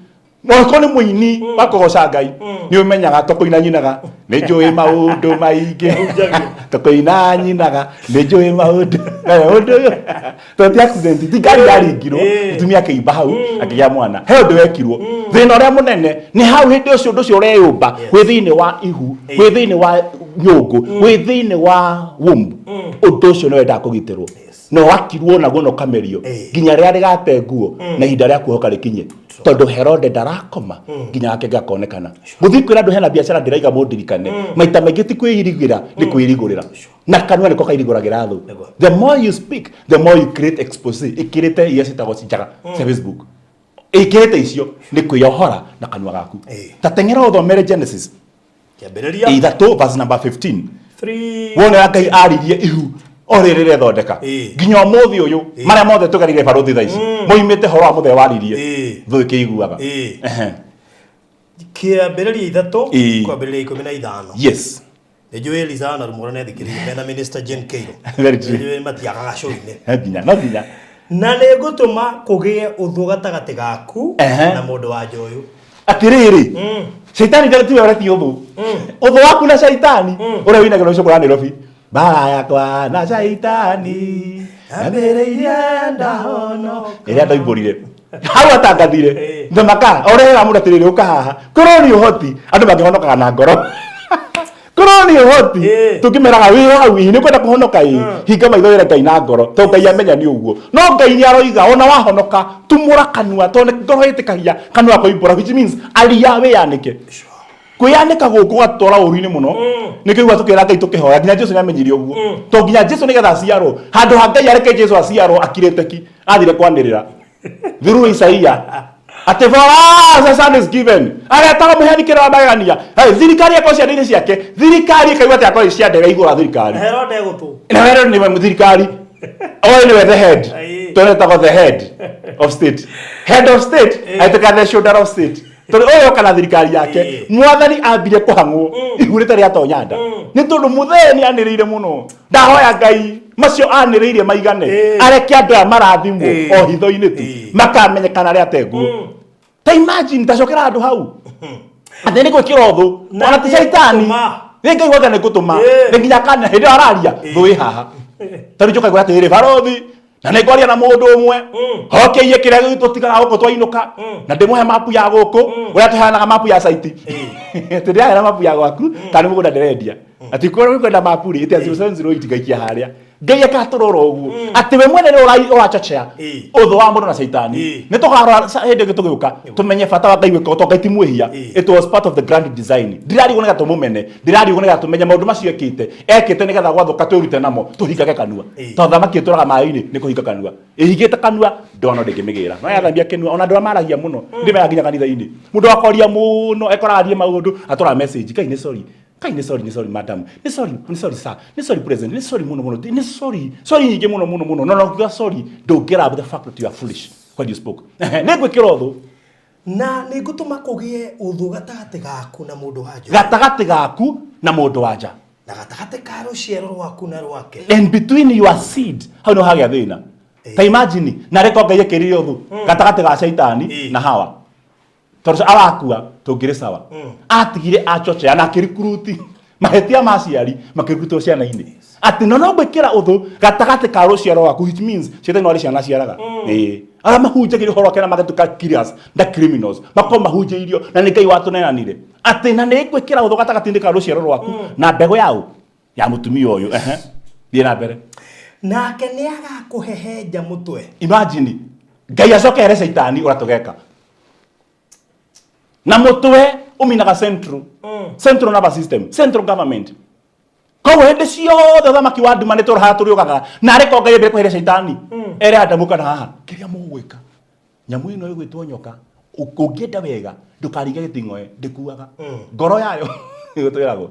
angĩkorwo nĩ mũini wa kũgoca Ngai nĩ ũmenyaga tũkũina nyinaga nĩ njũĩ maũndũ maingĩ, tũkũina nyinaga nĩ njũĩ maũndũ. Ũndũ ũyũ tondũ ti accident, ti ngari yaringirwo, mũtumia akĩimba hau akĩgĩa mwana, he ũndũ wekirwo. Thĩna ũrĩa mũnene nĩ hau hĩndĩ ũcio ũndũ ũcio ũreyũmba wĩ thĩinĩ wa ihu, wĩ thĩinĩ wa nyũngũ, wĩ thĩinĩ wa womb, ũndũ ũcio nĩ wendaga kũgitĩrwo na wakirwo naguo na ũkamerio nginya rĩrĩa rĩgate nguo na ihinda rĩa kuohoka rĩkinye, tondũ Herode ndarakoma nginya gake gakonekana. Gũthiĩ kwĩra andũ hena biacara ndĩraiga mũndirikane maita maingĩ ti kwĩirigĩra, nĩ kwĩrigũrĩra na kanua nĩko kairigũragĩra thũ. The more you speak, the more you create expose ĩkĩrĩte iria ciĩtagwo njaga cia Facebook, ĩkĩrĩte icio nĩ kwĩyohora na kanua gaku. Ta teng'era ũthomere Genesis Kĩambĩrĩria 3 verse number 15. 3. Wone ũrĩa Ngai aririe ihu o rĩrĩ rĩthondeka nginya ũmũthĩ ũyũ, marĩa mothe tũgereire barũthi thaa ici moimĩte horo wa mũthee waririe thũ ĩkĩiguaga. Ehe. Kĩambĩrĩria 3, kwambĩrĩria 15. Yes. Nĩ njũĩ Eliza na Rumoro nĩ athikĩrĩria mena Minister Jane Keiro. Very true. Nĩ njũĩ matiagaga show-inĩ. Nginya no nginya. Na nĩ ngũtũma kũgĩe ũthũ gatagatĩ gaku na mũndũ wa nja ũyũ. Atĩrĩrĩ, caitani tiwe ũretie ũthũ, ũthũ waku na caitani ũrĩa wĩinagĩrwo cũkũ ya Nairobi, mbara yakwa na caitani yambĩrĩirie ndahono ĩrĩa ndoimbũrire hau atangathire thamaka orehera mũndũ atĩrĩrĩ, ũka haha korwo nĩ ũhoti andũ mangĩhonokaga na ngoro, korwo nĩ ũhoti tũngĩmeraga wĩ hau, ĩ nĩ ũkwenda kũhonoka, ĩ hinga maitho wĩre Ngai na ngoro, tondũ Ngai amenya nĩ ũguo. No Ngai nĩ aroiga ona wahonoka tumũra kanua, tondũ nĩ ngoro ĩtĩkagia kanua koimbũra, which means aria wĩyanĩke. Kwĩyanĩka gũkũ gatwara ũru-inĩ mũno, nĩkĩo igua tũkĩra Ngai tũkĩhoya. Nginya Jesu nĩamenyire ũguo, tondũ nginya Jesu nĩgetha aciarwo, handũ ha Ngai areke Jesu aciarwo akirĩte ki, athire kwanĩrĩra through Isaia atĩ, "For us a son is given," aretaga mũheani kĩrĩa wa magegania. Hey, thirikari ĩkorwo ciana-inĩ ciake, thirikari ĩkaigua atĩ akorwo ciandere igũra thirikari. Herode gũtũ. Na Herod nĩwe thirikari, oĩ nĩwe the head. Tũretagwo the head of state, head of state aitĩka the shoulder of state, tondũ ũyũ oka na thirikari yake. Mwathani ambire kũhang'wo ihu rĩtarĩ atonya nda nĩ tondũ mũthee nĩ anĩrĩire mũno. Ndahoya Ngai macio anĩrĩire maigane, areke andũ aya marathimwo o hitho-inĩ tu, makamenyekana arĩa atenguo. Ta imagine, tacokera handũ hau atĩ nĩ gwĩkĩra ũthũ ona ti caitani. Nĩngũtũma. Nĩ Ngai wothe nĩ ngũtũma. Ĩĩ. Nĩ nginya kana hĩndĩ ĩyo araria thũ ĩ haha. Tarĩu njoka ngwĩra atĩrĩrĩ barothi na nĩ ngwaria na mũndũ ũmwe hokeiye kĩrĩa gĩtũtigaga gũkũ twainũka na ndĩmũhe mapu ya gũkũ ũrĩa tũheanaga mapu ya saiti atĩ ndĩraheana mapu ya gwaku kana nĩ mũgũnda ndĩrendia atĩ korwo ũkwenda mapu rĩ ĩtia 0708 ngaikia harĩa. Ngai akatũrora ũguo atĩ we mwene nĩ ũrachochea ũthũ wa mũndũ na caitani. Nĩ tũkarora hĩndĩ ĩngĩ tũgĩũka tũmenye bata wa Ngai gwĩka ũũ, tondũ Ngai ti mwĩhia. It was part of the grand design. Ndirariũgwo nĩgetha tũmũmene, ndirariũgwo nĩgetha tũmenye maũndũ macio ekĩte ekĩte nĩgetha gwathũka twĩrute namo tũhingage kanua. Tondũ thamaki ĩtũraga maĩ-inĩ nĩ kũhinga kanua. Ĩhingĩte kanua ndono ndĩngĩmĩgĩra. No yathambia kĩnua ona andũ arĩa maragia mũno ndĩmeraga nginya kanitha-inĩ. Mũndũ akoria mũno ekoraga athiĩ maũndũ atũraga message Ngai nĩ sorry. Kai nĩ sorry, nĩ sorry madam. Nĩ sorry, nĩ sorry sir. Nĩ sorry president. Nĩ sorry mũno mũno. Nĩ sorry. Sorry nyingĩ mũno mũno mũno. No no ngiuga sorry ndũngĩra the fact that you are foolish when you spoke. Nĩ ngwĩkĩra ũthũ. Na nĩ ngũtũma kũgĩe ũthũ gatagatĩ gaku na mũndũ wa nja. Gatagatĩ gaku na mũndũ wa nja. Na gatagatĩ ka rũciaro rwaku na rwake. And between your seed hau nĩho hagĩa thĩna. Ta imagine na rĩko Ngai ekĩrire ũthũ gatagatĩ ga Shaitani na Hawa. Tondũ arakua tũngĩrĩ sawa. Atigire acochea na akĩrikuruti mahĩtia ma aciari makĩrutwo ciana-inĩ. Atĩ no no gwĩkĩra ũthũ gatagatĩ ka rũciaro rwaku, which means Shaitani no arĩ ciana aciaraga. Ĩĩ. Arĩa mahunjagĩrio ũhoro wake na magatuĩka killers na criminals makorwo mahunjĩirio na nĩ Ngai watũneanire. Atĩ na nĩ ngwĩkĩra ũthũ gatagatĩ-inĩ ka rũciaro rwaku na mbegũ yaũ ya mũtumia ũyũ. Ehe. Thiĩ na mbere. Nake nĩ agakũhehenja mũtwe. Imagine Ngai acoke here Shaitani ũrĩa tũgeka. Na mũtwe ũminaga central. Central nervous system, central government. Koguo hĩndĩ ciothe ũthamaki wa nduma nĩ tũraha tũrĩũkaga na arĩ ko Ngai ambire kũheria Shaitani ere Adamu kana haha kĩrĩa mũgwĩka nyamũ ĩno ĩgwĩtwo nyoka ũngĩenda wega ndũkaringe gĩting'oe ndĩkuaga ngoro yayo ĩgũtwĩragwo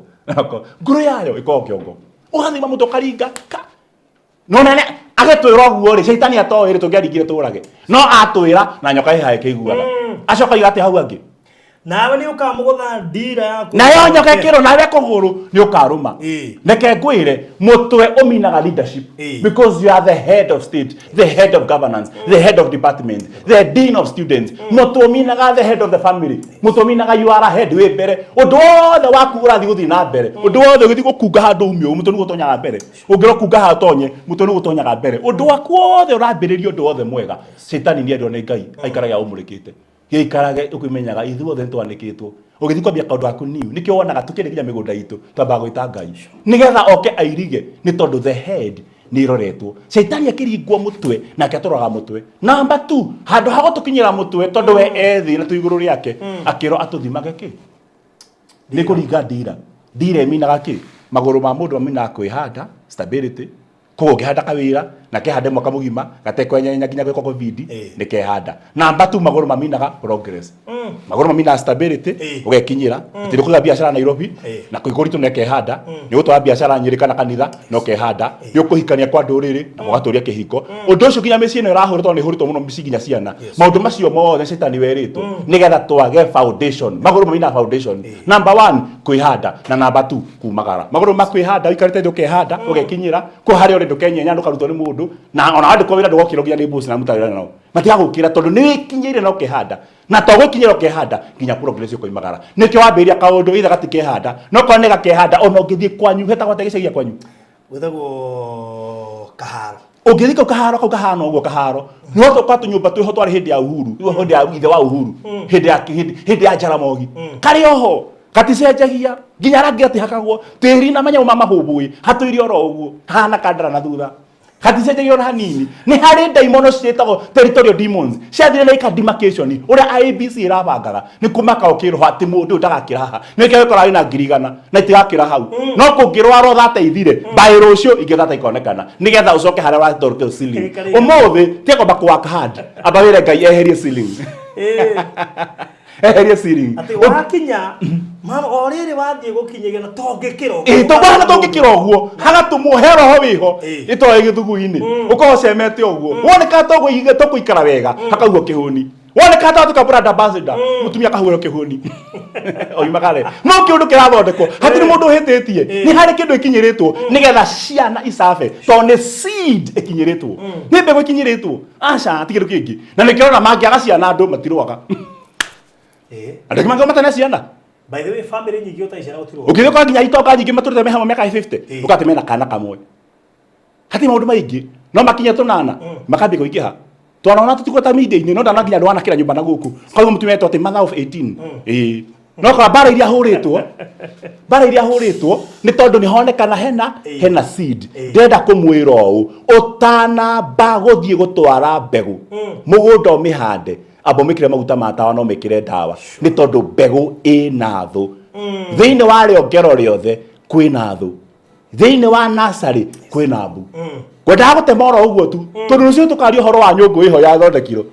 ngoro yayo ĩkoragwo kĩongo ũgathima mũtwe ũkaringa ka no nene agetwĩra ũguo rĩ Shaitani atoĩ rĩ tũngĩaringire tũrage no atwĩra na nyoka ĩhaha ĩkĩiguaga acoka iga atĩ hau angĩ Nawe nĩ ũkamũgũtha ndira yaku. Nayo nyoka ĩkĩrwo nawe kũgũrũ nĩ ũkarũma. Reke ngwĩre mũtwe ũminaga leadership because you are the head of state, the head of governance, the head of department, the dean of students. Mũtwe ũminaga the head of the family. Mũtwe ũminaga you are a head wĩ mbere. Ũndũ wothe waku ũrathiĩ gũthiĩ na mbere. Ũndũ wothe ũgĩthiĩ gũkunga handũ ume ũũ, mũtwe nĩguo ũtonyaga mbere. Ũngĩrwo kunga haha ũtonye, mũtwe nĩguo ũtonyaga mbere. Ũndũ waku wothe ũrambĩrĩria ũndũ wothe mwega. Shaitani nĩendirwo nĩ Ngai aikarage aũmũrĩkĩte. Gĩikarage ũkĩmenyaga ithuothe nĩtwanĩkĩtwo. Ũgĩthiĩ kwambia kaũndũ gaku new, nĩkĩo wonaga tũkĩrĩ nginya mĩgũnda itũ twambaga gwĩta Ngai nĩgetha oke airige, nĩ tondũ the head nĩ ĩroretwo. Shaitani akĩringwo mũtwe nake atũroraga mũtwe. Number 2, handũ ha gũtũkinyĩra mũtwe tondũ we e thĩ na twĩ igũrũ rĩake, akĩrwo atũthimage kĩ? Nĩ kũringa ndira. Ndira ĩminaga kĩ? Magũrũ ma mũndũ maminaga kwĩhanda, stability. Koguo ũngĩhanda kawĩra na kehande mwaka mũgima gatekwenyenya nginya gwĩkwo covid nĩ kehanda. Namba tu magũrũ maminaga progress. Magũrũ maminaga stability ũgekinyĩra. Atĩ nĩ kũiga biacara Nairobi na kũigũritũ na ĩkehanda. Nĩ ũgũtwara biacara Nyĩrĩ kana kanitha na ũkehanda. Nĩ ũkũhikania kwa ndũrĩrĩ na mũgatũria kĩhiko. Ũndũ ũcio nginya mĩciĩ ĩno ĩrahũrwo tondũ nĩ ĩhũrĩtwo mũno mĩciĩ nginya ciana. Maũndũ macio mothe cetani werĩtwo nĩgetha twage foundation. Magũrũ maminaga foundation. Number 1 kwĩhanda na number 2 kumagara. Magũrũ ma kwĩhanda ũikarĩte thĩ ũkehanda ũgekinyĩra kũ harĩa ũrĩ ndũkenyenya ndũkarutwo nĩ mũndũ na ona wandĩkwo wĩra ndũgokĩrwo nginya nĩ boss na mũtarĩ nao. Matigagũkĩra tondũ nĩ wĩkinyĩire na ũkehanda. Na to gwĩkinyĩra ũkehanda nginya progress ũkoimagara. Nĩkĩo wambĩrĩria kaũndũ either gatikehanda no korwo nĩ gakehanda ona ũngĩthiĩ kwanyu hetagwo atĩa gĩcagi gĩa kwanyu? Gwĩtagwo Kaharo. Ũngĩthiĩ kau kaharo kau kahana ũguo kaharo no tũka tũnyũmba twĩho twarĩ hĩndĩ ya Uhuru, hĩndĩ ya ithe wa Uhuru, hĩndĩ ya hĩndĩ ya Jaramogi karĩ oho gaticenjagia nginya rangi gatihakagwo tĩri na manyamũ ma mahũmbũĩ hatũire oro ũguo kahana kandara na thutha gaticenjagia ona hanini. Nĩ harĩ ndaimono ciĩtagwo territorial demons ciathire na ika demarcation ũrĩa IEBC ĩrabangaga nĩ kũmaka ũkĩroho atĩ mũndũ ũyũ ndagakĩra haha nĩkĩo gĩkoragwo ĩna 100,000 na itigakĩra hau no kũngĩrwarwo thate ithire by rũciũ ingĩ thate ikonekana nĩgetha ũcoke harĩa ũratwarwo ceiling. Ũmũthĩ tiga kwamba kũ work hard, amba wĩre Ngai eherie ceiling. Eherie ceiling. Atĩ wakinya mama o rĩrĩ wathiĩ gũkinyĩria na tongĩkĩra ũguo. Ĩĩ, tondũ hana tongĩkĩra ũguo hagatũmwo he roho wĩho ĩtoe gĩthugu-inĩ ũkorwo ũcemete ũguo woneka tũkũikara wega hakahuo kĩhũni woneka ta watuĩka brand ambassador mũtumia akahuo kĩhũni oimagare no kĩũndũ kĩrathondekwo hatirĩ mũndũ ũhĩtĩtie nĩ harĩ kĩndũ ĩkinyĩrĩtwo nĩgetha ciana icabe tondũ nĩ seed ĩkinyĩrĩtwo nĩ mbegũ ĩkinyĩrĩtwo aca ti kĩndũ kĩngĩ na nĩkĩo ũrona mangĩaga ciana andũ matirũaga andũ aingĩ mangĩkorwo matarĩ na ciana. By the way, family nyingĩ ũtarĩ ciana gũtirĩ. Ũkĩthiĩ ũkora nginya itonga nyingĩ matũrĩte me hamwe mĩaka 50, Ĩĩ. ũkatĩ mena kana kamwe, hatirĩ maũndũ maingĩ no makinya tũnana makambia kũingĩha. Twanona tũtigweta media-inĩ, no ndana nginya andũ wanakĩra nyũmba na gũkũ koguo mũtumia etwo atĩ mother of 18. Ĩĩ, no kora mbara iria hũrĩtwo, mbara iria hũrĩtwo nĩ tondũ nĩ honekana hena Ĩĩ. hena seed. Ĩĩ. Ndĩrenda kũmwĩra ũũ, ũtanamba gũthiĩ gũtwara mbegũ mũgũnda ũmĩhande, amba ũmĩkĩre maguta ma tawa na ũmĩkĩre ndawa, nĩ tondũ mbegũ ĩna thũ. Thĩinĩ wa rĩongero rĩothe kwĩna thũ, thĩinĩ wa nasarĩ kwĩna mbu. Ngwendaga gũtema oro ũguo tu, tondũ rũciũ tũkaria ũhoro wa nyũngũ ĩho yathondekirwo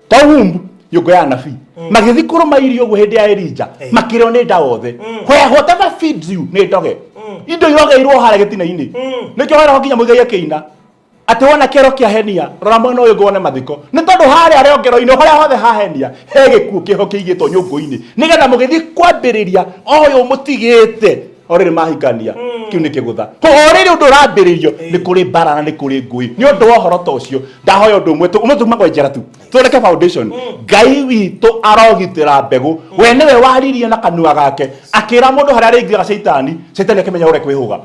ta wumbu, nyũngũ ya anabii magĩthiĩ kũrũma irio ũguo hĩndĩ ya Elija, makĩrĩo nĩ nda othe. Where whatever feeds you nĩ ndoge, indo irogeirwo harĩa gĩtina-inĩ. Nĩkĩo weragwo nginya mũigai akĩina atĩ wona kĩero kĩa henia, rora mwena ũyũ ngwone mathiko, nĩ tondũ harĩa rĩongero-inĩ harĩa hothe hahenia he gĩkuũ kĩho kĩigĩtwo nyũngũ-inĩ, nĩgetha mũgĩthiĩ kwambĩrĩria ũyũ mũtigĩte o rĩrĩ mahikania, kĩu nĩ kĩgũtha. Ko o rĩrĩ ũndũ ũrambĩrĩrio nĩ kũrĩ mbara na nĩ kũrĩ ngũĩ. Nĩ ũndũ wa ũhoro ta ũcio, ndahoya ũndũ ũmwe tu, ũmwe tuma kwenjera tu thondeke foundation. Ngai witũ arogitĩra mbegũ. We nĩwe waririe na kanua gake akĩra mũndũ harĩa arĩingĩraga caitani, caitani akĩmenya ũrĩa kwĩhũga.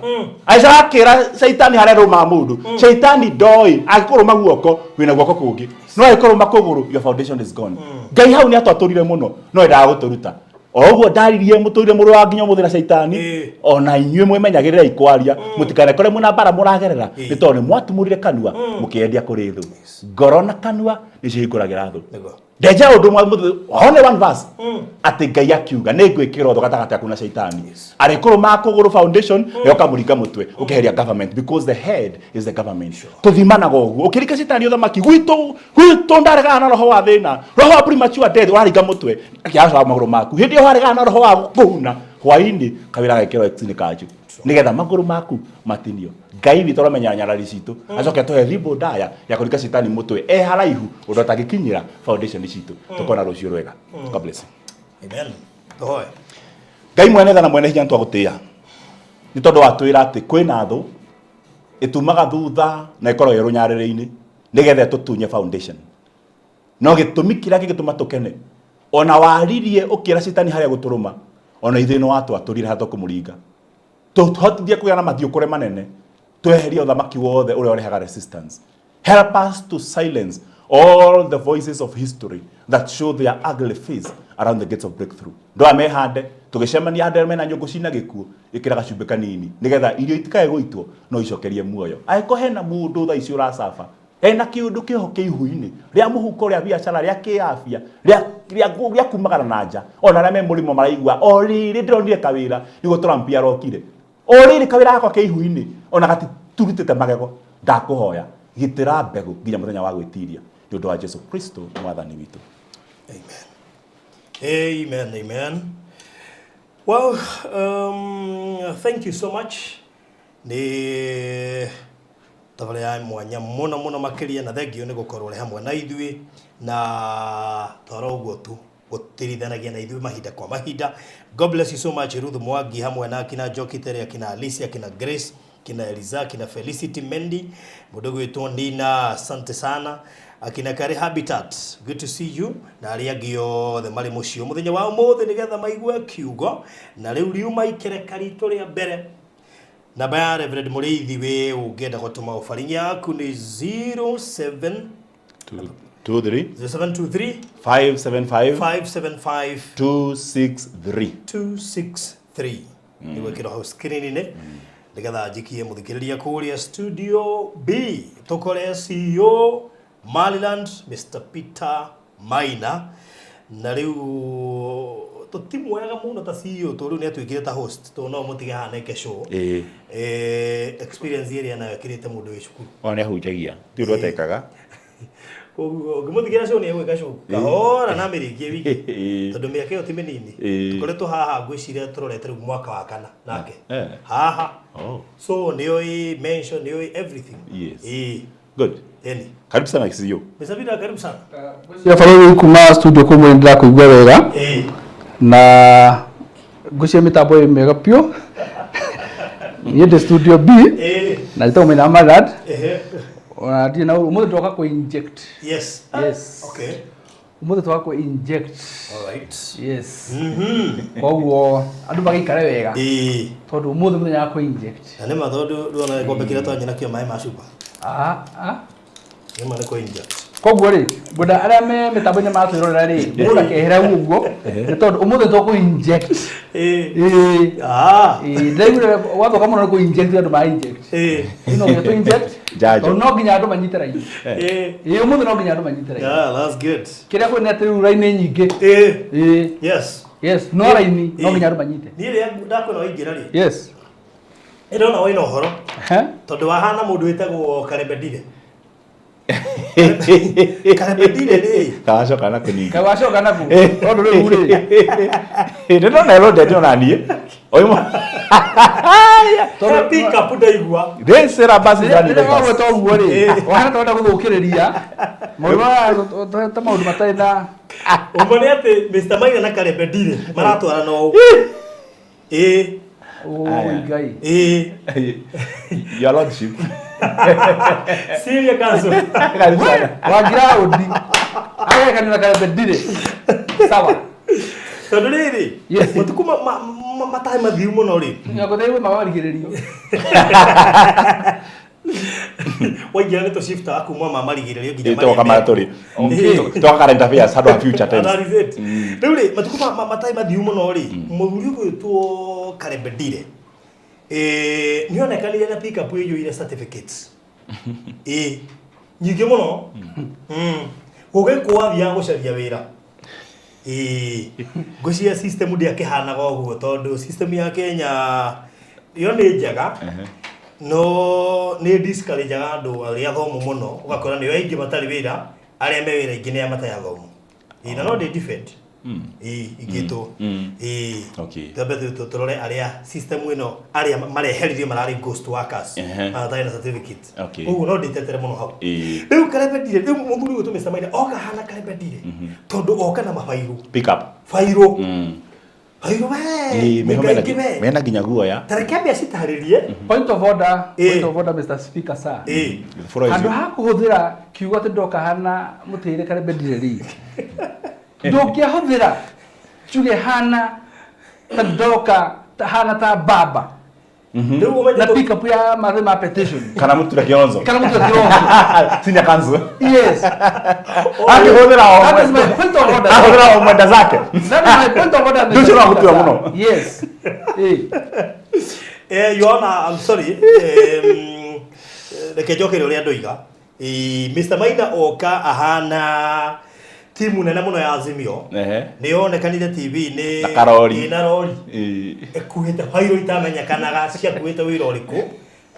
Agĩcoka akĩra caitani harĩa rũmaga mũndũ. Caitani ndoĩ angĩkũrũma guoko wĩna guoko kũngĩ, no angĩkũrũma kũgũrũ, your foundation is gone. Ngai hau nĩ atwatũrire mũno, no endaga gũtũruta o ũguo ndaririe mũtũire mũrũ wa nginya ũmũthĩ na caitani. Ĩĩ. Ona inyuĩ mwĩmenyagĩrĩrei kwaria, mũtikanekore mwĩna mbara mũragerera, nĩ tondũ nĩ mwatumũrire kanua mũkĩendia kũrĩ thũ. Ngoro na kanua nĩcio hingũragĩra thũ. Nĩguo. Ndenja ũndũ ũmwe only one verse, atĩ Ngai akiuga nĩ ngwĩkĩra ũthũ gatagatĩ gaku na caitani, arĩkũrũma kũgũrũ, foundation na ũkamũringa mũtwe, ũkeheria government, because the head is the government. Tũthimanaga ũguo ũkĩringa caitani ũthamaki gwitũ gwitũ ndaregana na roho wa thĩna, roho wa premature death, waringa mũtwe akĩaca magũrũ maku. Hĩndĩ ĩyo waregana na roho wa kũhuna hwainĩ, kawĩra gagĩkĩrwo X nĩ kanjũ nĩgetha magũrũ maku matinio. Ngai witũ aramenya nyarari citũ, acoke atũhe thimbo ndaya ya kũringa caitani mũtwe e haraihu ũndũ atangĩkinyĩra foundation citũ. Tũkona rũciũ rwega. God bless you. Amen. Tũhoe. Ngai mwene tha na mwene hinya, nĩtwagũtĩĩa nĩ tondũ watwĩra atĩ kwĩna thũ ĩtumaga thutha na ĩkoragwo ĩ rũnyarĩrĩ-inĩ nĩgetha ĩtũtunye foundation. No gĩtũmi kĩrĩa kĩngĩtũma tũkene, ona waririe ũkĩra citani harĩa gũtũrũma, ona ithuĩ nĩ watwatũrire harĩa tũkũmũringa, tũhotithie kũgĩa na mathiũkũre manene, tweherie ũthamaki wothe ũrĩa ũrehaga resistance. Help us to silence all the voices of history that show their ugly face around the gates of breakthrough. Ndå aya mehande tũgĩcemania andũ arĩa mena nyũngũ cina gĩkuũ, ĩkĩra gacumbĩ kanini nĩgetha irio itikae gũitwo no icokerie muoyo. Angĩkorwo hena mũndũ thaa ici ũracaba ena kĩũndũ kĩho kĩ ihu-inĩ rĩa mũhuko, rĩa biacara, rĩa kĩafya, rĩa kumagara na nja, ona arĩa me mũrĩmo maraigua o rĩrĩ ndĩronire kawĩra nĩguo Trump arokire, o rĩrĩ kawĩra gakwa ke ihu-inĩ ona gatiturutĩte magego, ndakũhoya gitĩra mbegũ nginya mũthenya wa gwĩtiria, nĩ ũndũ wa Jesu Kristo mwathani witũ. Amen. Amen. Amen. Well, thank you so much. Nĩ tabarĩra ya mwanya mũno mũno makĩria, na thengio nĩ gũkorwo ũrĩ hamwe na ithuĩ, na twara ũguo tu gũtirithanagia na ithuĩ mahinda kwa mahinda. God bless you so much. Ruth Mwangi hamwe na akina Njoki Tere, akina Alicia, akina Grace, kina Eliza, kina Felicity Mendy, mũndũ gwĩtwo Nina, asante sana, akina Kari Habitat, good to see you, na arĩa angĩ othe marĩ mũciĩ mũthenya wa ũmũthĩ nĩgetha maigue kiugo. Na rĩu riuma ikereka ritũ rĩa mbere. Namba ya Reverend Mũrĩithi wĩ ũngĩenda gũtũma ũbaringi yaku nĩ 07 23 0723 575 575 263. 263 nĩguo ĩkĩrwo hau screen-inĩ nĩgetha njikie mũthikĩrĩria kũrĩa studio B, tũkore CEO Maryland Mr. Peter Maina. Na rĩu tũtimuoyaga mũno ta CEO tondũ rĩu nĩ atuĩkire ta host, tondũ no mũtige haha neke show. Ĩĩ. Experience ĩrĩa nayo ĩkĩrĩte mũndũ wĩ cukuru. Ona nĩ ahunjagia ti ũndũ atekaga. Koguo ũngĩmũtigĩra show nĩ egwĩka show kahora na amĩrĩkie wiki, Ĩĩ. tondũ mĩaka ĩyo ti mĩnini. Ĩĩ. Tũkoretwo haha, ngwĩciria tũrorete rĩu mwaka wa kana nake Eh. haha. Oh. So nĩoĩ mention, nĩoĩ everything. Yes. Ĩĩ. Good. Eni. Karibu sana CEO. Mr. Peter, karibu sana. Cia barũthi kuma studio kũmwe ndĩrakũigua wega. Ĩĩ. Na ngwĩciria mĩtambo ĩ mĩega biũ. Niĩ ndĩ studio B Ĩĩ. na njĩtagwo Maina Marad. Ehe. Ona ndirĩ na ũmũthĩ ndoka kũ inject. Yes. Yes. Okay. Umuthi twakå inject. All right. Yes. Koguo andu magĩikare wega. Ĩĩ. Tondu umuthi muthenya wa kũ inject. Na nĩ ma tondũ ndũona gĩkombe kĩrĩa twanyua nakĩo maĩ ma cuba. Ah ah. Nĩ ma nĩ kũ inject. Koguo rĩ, ngwenda arĩa me mĩtambo-inĩ maratwĩrorera rĩ, mũndũ akehera ũguo nĩ tondũ ũmũthĩ tũkũ inject. Ĩĩ. Ĩĩ. Ah. Ĩĩ, ndĩraiguire gwathoka mũno nĩ kũ inject andũ ma inject. Ĩĩ. No nginya tũ inject. Njanjo. Tondũ no nginya andũ manyite raini. Ĩĩ. Ĩĩ, ũmũthĩ no nginya andũ manyite raini. Yeah, that's good. Kĩrĩa kwĩna atĩ rĩu raini nyingĩ. Ĩĩ. Ĩĩ. Yes. Yes, no raini no Ĩĩ. nginya andũ manyite. Niĩ rĩrĩa ndakwĩra waingĩra rĩ, Yes. nĩndona wĩna ũhoro Ehe. tondũ wahana mũndũ wĩtagwo Karembendire. Karembendire rĩ, Kawacoka na kũninga. Kaĩ wacoka naku tondũ rĩu rĩ Ndĩrona ĩro ndĩrona niĩ. Oimo. he pick up ndaigua. This era basi rĩrĩa wagweta ũguo rĩ wahana ta wenda gũthũkĩrĩria maũndũ maya ta maũndũ matarĩ na Ũma nĩ atĩ Mr. Maina na Karembendire maratwarana ũũ. Ĩĩ. Oi Ngai. Ĩĩ. Your lordship. Senior counsel. Karibu sana. Wangira ũndi agekanio na Karembendire sawa. Tondũ rĩrĩ, Yes. matukũ matarĩ mathiu mũno rĩ, Nyongo mawarigĩrĩrio. waingĩra nĩ tũciftaga kuma ma marigĩrĩrio nginya Toka mara tũrĩ. Ĩĩ. Toka current affairs handũ ha future tense. That is it. Rĩu rĩ, matukũ matarĩ mathiu mũno rĩ, mũthuri ũgwĩtwo Karembendire nĩ onekanire na pick up ĩiyũire certificates. Ĩĩ, nyingĩ mũno. Gũgĩkwo athiaga gũcaria wĩra. Ĩĩ, ngwĩciria system ndĩakĩhanaga ũguo tondũ system ya Kenya yo nĩ njega no nĩ discourageaga andũ arĩa athomu mũno ũgakora nĩo aingĩ matarĩ wĩra arĩa me wĩra aingĩ nĩ arĩa matarĩ athomu. Ĩĩ, na no ndĩ defend. Ĩĩ, ingĩtwo. Ĩĩ. Okay. Twambe tũrore arĩa system ĩno arĩa mareheririo mararĩ ghost workers matarĩ na certificate. Okay. Ũguo no ndĩtetere mũno hau. Ĩĩ. Rĩu Karembendire, rĩu mũthuri ũyũ Mr. Maina oka hana Karembendire tondũ oka na mabairũ. Pick up. Bairũ. Bairũ we. Ĩĩ, meho Mũinga aingĩ we. mena nginya guoya. Ta reke ambe acitarĩrie. Point of order, Ĩĩ. point of order Mr. Speaker sir. Ĩĩ. The floor is Handũ yours. ha kũhũthĩra kiugo atĩ ndoka hana mũtĩire Karembendire rĩ ndũngĩahũthĩra njuge hana ta ndoka hana ta baba Rĩu ũmenye na pick up ya mathĩ ma petition Kana Mũtura Kĩonzo. kana Mũtura Kĩonzo. Senior counsel. Yes. Akĩhũthĩra o That is my point of order. Ahũthĩra o mwenda zake. That is my point of order. Mr. Ndũcio Speaker, ũragũtua sir. mũno. Yes. Eh. Your Honor, I'm sorry. Reke njokere ũrĩa ndoiga. Mr. Maina oka ahana timu nene mũno ya Azimio. Ehe. Nĩ yonekanire TV-inĩ Na karori. ĩ, na rori. Ĩĩ. Ĩkuĩte bairũ itamenyekanaga ciakuĩte wĩra ũrĩkũ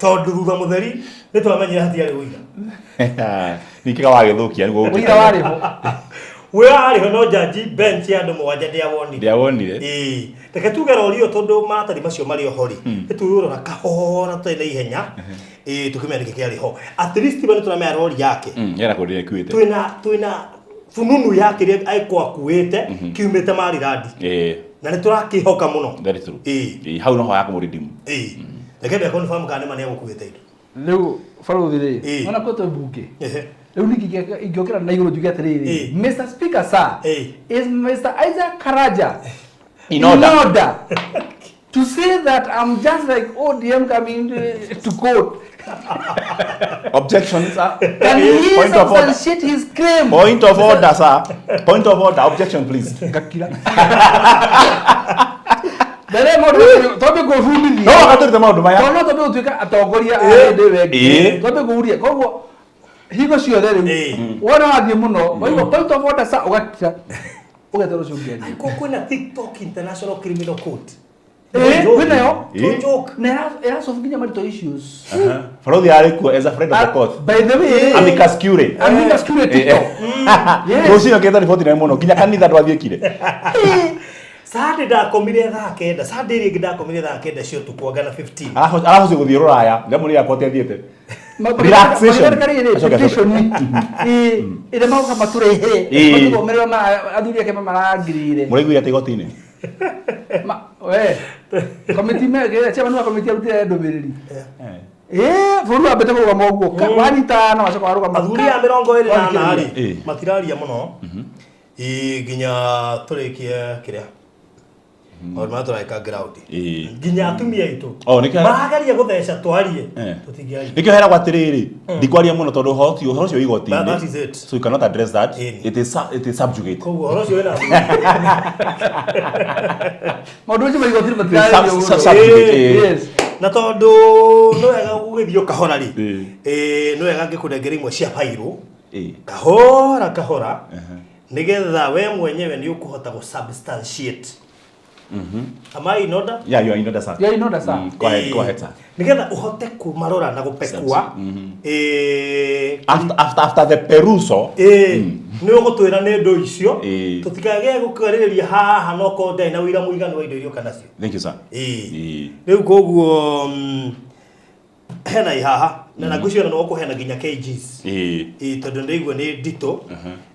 tondũ thutha mũtheri nĩ twamenyire hatiarĩ ũira. Ningĩ wagĩthũkia nĩguo Ũira warĩ ho. Wĩra warĩ ho no jaji bench ya andũ mũgwanja ndĩawonire. Ndĩawonire. Ĩĩ, reke tuge rori ĩyo tondũ maratathi macio marĩ oho rĩ, nĩ tũrora kahora tũtarĩ na ihenya, ĩĩ tũkĩmenya nĩkĩ kĩarĩ ho. At least we nĩ tũramenya rori yake. Yena kũndĩ ĩkuĩte. Twĩna fununu ya kĩrĩa angĩkorwo akuĩte kiumĩte Maryland. Ĩĩ. Na nĩ tũrakĩhoka mũno. That is true. Ĩĩ. Ĩĩ, hau noho ya kũmũredeem. Ĩĩ. Reke mbe confirm kana nĩ ma nĩ egũkuĩte indo. Rĩu barothi rĩ, Ĩĩ. ona kwĩ twĩ mbunge. Ehe. Rĩu ningĩ ingĩokĩra na igũrũ njuge atĩrĩrĩ, Ĩĩ. Mr. Speaker sir, Ĩĩ. is Mr. Isaac Karaja In order. in order to say that I'm just like ODM coming to court? Objection, sir. Can he Point of order. substantiate his claim? Point of order, sir. Point of order. Objection, please. Ngakira. Mbere maũndũ twambe gwĩbundithia. No wakatũrute maũndũ maya. Tondũ no twambe gũtuĩka atongoria a hĩndĩ ĩyo ĩngĩ. Ĩĩ. Twambe kũhuria. Koguo hingo ciothe rĩu Ĩĩ. wona wathiĩ mũno waigua point of order sir ũgakira ũgetera ũcio ũngĩ arie. Kwĩna TikTok International Criminal Court. Ĩĩ, kwĩnayo. Don't joke. Na ĩrasolve nginya marital issues. Barothi arĩ kuo as a friend of the court. By the way, Amicus curiae. Amicus curiae TikTok. Yes. Rũcinĩ okĩte riboti nene mũno nginya kanitha ndwathiĩkire. Sunday ndakomire thaa kenda. Sunday ĩrĩa ĩngĩ ndakomire thaa kenda cia ũtukũ anga na 15. Arahocire gũthiĩ rũraya ndamũrĩ yakwa athiĩte. Relaxation. Relaxation. Acoke, acoke. Petition. Ĩĩ, ĩrĩa magoka matũrehere. Ĩĩ. Matũthomerera athuri ake marangirire. Mũraiguire atĩ igoti-inĩ? We, komiti me chairman wa komiti arutire ndũmĩrĩri. Ĩĩ, bũrũri wambĩte kũrũgama ũguo. Wanyita na wacoka warũgama. Athuri a 24 rĩ Ĩĩ. matiraria mũno. Ĩ nginya tũrĩkie kĩrĩa maũndũ marĩa tũreka ground. Ĩĩ. Nginya atumia aitũ Oh, nĩkĩo- marageria gũtheca twarie Eh. tũtingĩaria. Nĩkĩo heragwo atĩrĩrĩ, ndikwaria mũno tondũ ũhoro ũcio wĩ igoti-inĩ. That is it. So you cannot address that. Ĩni. It is subjugate. Koguo ũhoro ũcio wĩna Maũndũ macio ma igoti matirarĩrio mũno. Subjugate, ĩĩ. Yes. Na tondũ nĩ wega gũgĩthiĩ o kahora rĩ, Ĩĩ. ĩĩ, nĩ wega ngĩkũnengera imwe cia bairũ Ĩĩ. kahora kahora, nĩgetha we mwenyewe nĩ ũkũhota gũ substantiate. Am I in order? Yeah, you are in order, sir. You are in order, sir. Go ahead, Ĩĩ. go ahead, sir. Nĩgetha ũhote kũmarora na gũpekua. Ĩĩ, After the perusal, ĩĩ, nĩ ũgũtwĩra nĩ indo icio, Ĩĩ. tũtikagĩe gũkwarĩrĩria haha no korwo ndarĩ na ũira mũiganu wa indo iria ũka nacio. Thank you, sir. Ĩĩ. Ĩĩ. Rĩu koguo hena ihaha na ngwĩciria ona no ũkũheana nginya kgs. Ĩĩ. Ĩĩ, tondũ ndĩraigua nĩ nditũ.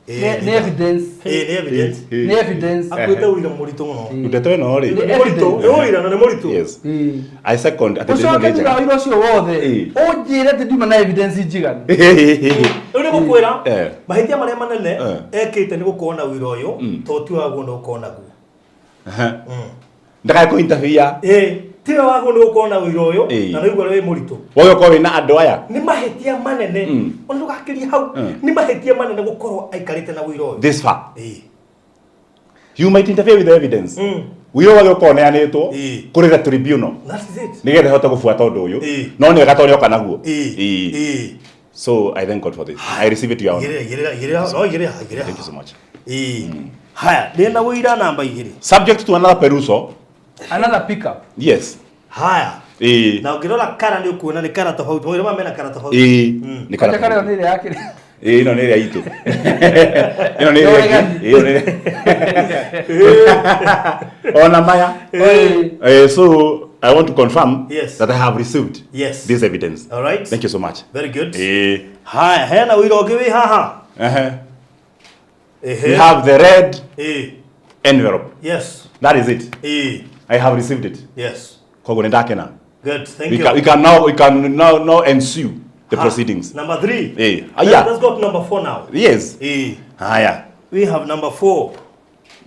Ĩĩ, Nĩ evidence. Ĩĩ, nĩ evidence. Ĩĩ. Nĩ evidence. Akuĩte ũira mũritũ mũno. Ndeto ĩno rĩ. Nĩ Nĩ mũritũ, nĩ ũira na nĩ mũritũ. Yes. Ĩĩ. I second atĩ ndeto ĩno Ũcoke nĩ thutha njega. wa ũira ũcio wothe Ĩĩ. ũnjĩre atĩ ndiuma na evidence njiganu. Rĩu nĩ gũkwĩra Eh. mahĩtia marĩa manene Eh. ekĩte nĩ gũkorwo na ũira ũyũ to ti waguo nĩ ũkorwo naguo. Ndakae kũ interfere. Ĩĩ, tiwe waguo nĩ gũkorwo na ũira ũyũ Ĩĩ. na nĩguo wĩ mũritũ. Wowe ũkorwo wĩna andũ aya. Nĩ mahĩtia manene ona ndũgakĩrie hau, nĩ mahĩtia manene gũkorwo aikarĩte na ũira ũyũ. This far. Ĩĩ. You might interfere with the evidence. Wĩra wage ũkorwo ũneanĩtwo Ĩĩ. kũrĩ the tribunal. That is it. Nĩgetha ĩhote gũbuata ũndũ ũyũ. Ĩĩ. No nĩ wega tondũ nĩoka naguo. Ĩĩ. Ĩĩ. Ĩĩ. So I thank God for this. I receive it, Your Honor. Igĩrĩra, igĩrĩra, igĩrĩra, no igĩrĩra, igĩrĩra. Thank you so much. Ĩĩ. Haya, ndĩna ũira namba igĩrĩ. Subject to another perusal. Another pickup. Yes. Haya. Ĩĩ. Na ũngĩrora kara nĩ ũkuona nĩ kara tofauti. Maũira maya mena kara tofauti. Ĩĩ. Nĩ Kwanja kara kara ĩyo nĩ ĩrĩa yakĩrĩ. Ĩĩ, ĩno nĩ ĩrĩa itũ. Ĩno nĩ ĩrĩa ĩngĩ. Ĩĩ, ĩno nĩ ĩrĩa. Ona maya. Ĩĩ. So I want to confirm Yes. that I have received Yes. this evidence. All right. Thank you so much. Very good. Ĩĩ. Haya, hena ũira ũngĩ wĩ haha. Ehe. Ehe. We have the red Ĩĩ. envelope. Yes. That is it. Ĩĩ. I have received it. Yes. Koguo nĩ ndakena. Good. Thank We you. can, we can now we can now now ensue the proceedings. Number 3. Eh, aya. Let's go to number 4 now. Yes. Eh. Haya. We have number 4.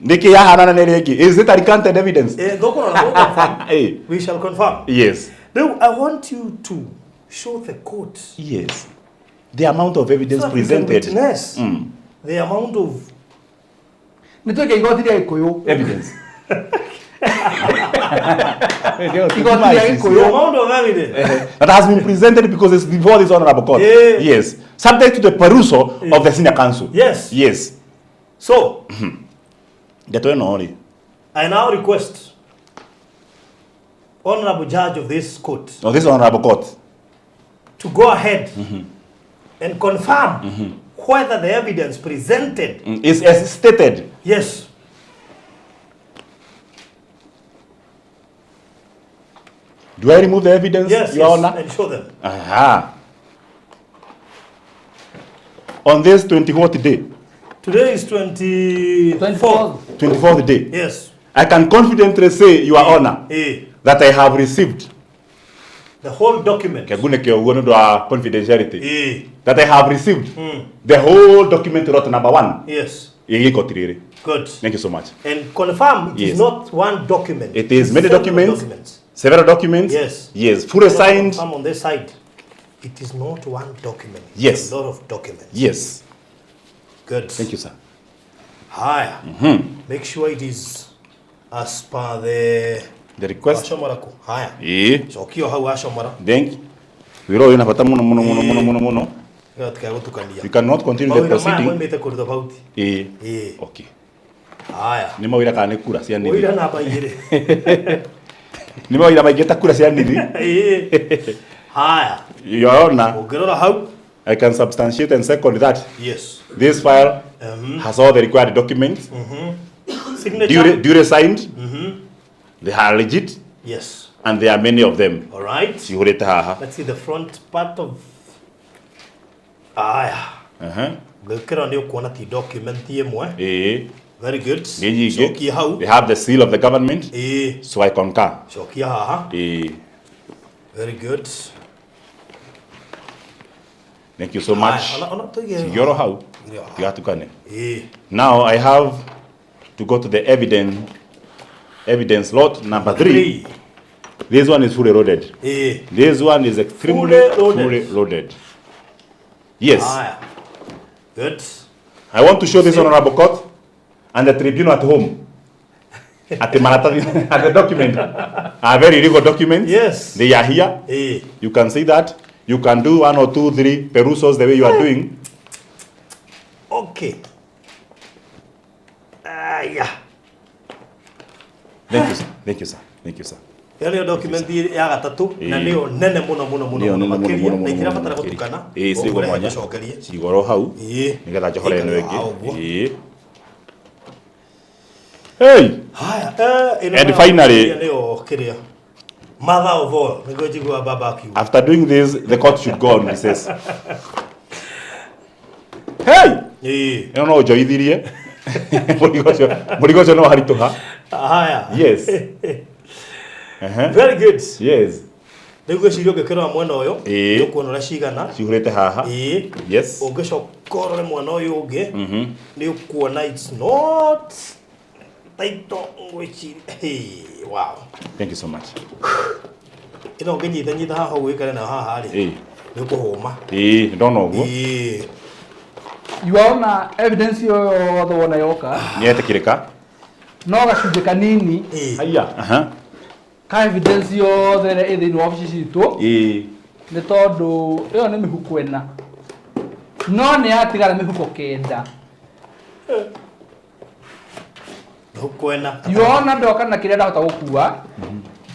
Nĩkĩ yahanana na ĩrĩa ĩngĩ? Is it a recanted evidence? Eh, thokora na confirm. Eh. We shall confirm. Yes. Now I want you to show the court Yes. The amount of evidence so that we can presented. witness the amount of Nĩ twĩke igoti rĩa Gĩkũyũ. Evidence. Igoti rĩa the Gĩkũyũ. amount of evidence. That has been presented because it's before this honorable court. Yeah. Yes. Subject to the perusal of the senior counsel. Yes. Yes. So, Ndeto ĩno rĩ. I now request honorable judge of this court Of this honorable court. to go ahead and confirm whether the evidence presented Is as stated. Yes. Do I remove the evidence, Yes, Your yes, Honor? and show them. Aha. On this 24th day, Today is 24th. 24th. 24th day, Yes. I can confidently say, Your Honor, Eh, that I have received the whole document. Keguneke ũguo nĩ ũndũ wa confidentiality. Eh, That I have received the whole document lot number 1 yes. ĩgĩkoti rĩrĩ. Good. Thank you so much. And confirm it is Yes. not one document. It is many Several documents. documents. Several documents. Yes. Yes. Fully signed. Confirm on this side. It is not one document. It's Yes. A lot of documents. Yes. Good. Thank you, sir. Haya. Make sure it is as per the The request. Wacomora kũ? Haya. Ĩĩ. Cokio hau wacomora. Thank you. Wĩra ũyũ wĩna bata mũno mũno mũno mũno mũno mũno. Nĩgetha tũtikae gũtukania. We cannot continue the Mawĩra maya proceeding. moimĩte kũndũ tofauti. Ĩĩ. Ĩĩ. Okay. Haya. Nĩ mawĩra kana nĩ kura cia Ũira nithi? namba igĩrĩ. Nĩ mawĩra maingĩ ta kura cia nithi? Ĩĩ. Haya. Your Honor, Ũngĩrora hau. I can substantiate and second that Yes. this file has all the required documents, Signature. duly signed, they are legit, Yes. and there are many of them. All right. Cihũrĩte haha. Let's see the front part of. Aya. Aha. Ngĩkĩra nĩ ũkuona ti document ĩmwe. Ĩĩ. Very good. Nĩ nyingĩ. Cokia hau. They have the seal of the government, Ĩĩ. so I concur. Cokia haha. Ĩĩ. Very good. Thank you so much. Haya, ona tũige. Cigĩoro hau. Tigatukane. Ĩĩ. Now I have to go to the evidence lot number 3. This one is fully loaded. Ĩĩ. This one is extremely Fully loaded. fully loaded. Yes. Haya. Good. I want to show this honorable court and the tribunal at home. At the maratathi, at the document. Are very legal documents. Yes. They are here. Ĩĩ. You can see that. You can do 1 or 2, 3 perusals the way you are doing. Okay. Aya. Thank you, sir. Thank you, sir. Thank you, sir. Ĩyo nĩyo document ya gatatũ na Ĩĩ. nĩyo nene mũno mũno mũno Nĩyo mũno nene mũno makĩria mũno na mũno itirabatara mũno gũtukana. makĩria. Ĩĩ, cigwo Ũguo mwanya. tũcokerie. Cigoro hau. Ĩĩ. Nĩgetha njohore ĩno Ĩikare ĩngĩ. haha ũguo. Ĩĩ. Hey! Haya, ĩno And nayo finally- nĩyo kĩrĩa mother of all nĩguo njiguaga baba akiuga. After doing this, the court should go on recess. Hey! Ĩĩ. Ĩno no njoithirie. Mũrigo ũcio no waritũha. Haya. Yes. Uh-huh. Very good. Yes. Rĩu ngwĩciria ũngĩkĩrora mwena ũyũ Ĩĩ. nĩ ũkuona ũrĩa cigana. Cihũrĩte haha. Ĩĩ. Yes. Ũngĩcoka ũrore mwena ũyũ ũngĩ nĩ ũkuona it's not title ngwĩciria. Hey, wow. Thank you so much. Ĩno ũngĩnyita nyita haha ũguo ĩikare nayo haha rĩ Ĩĩ. nĩ ũkũhũma. Ĩĩ, ndona ũguo. Ĩĩ. Yuona evidence yothe wona yoka Nĩ etĩkĩrĩka. no gacunjĩ kanini Ĩĩ. Haiya. Aha. ka evidence yothe ĩrĩa ĩ thĩinĩ wa obici citũ Ĩĩ. nĩ tondũ ĩyo nĩ mĩhuko ĩna no nĩ yatigara mĩhuko 9. Mĩhuko ĩna. Yuona ndoka na kĩrĩa ndahota gũkua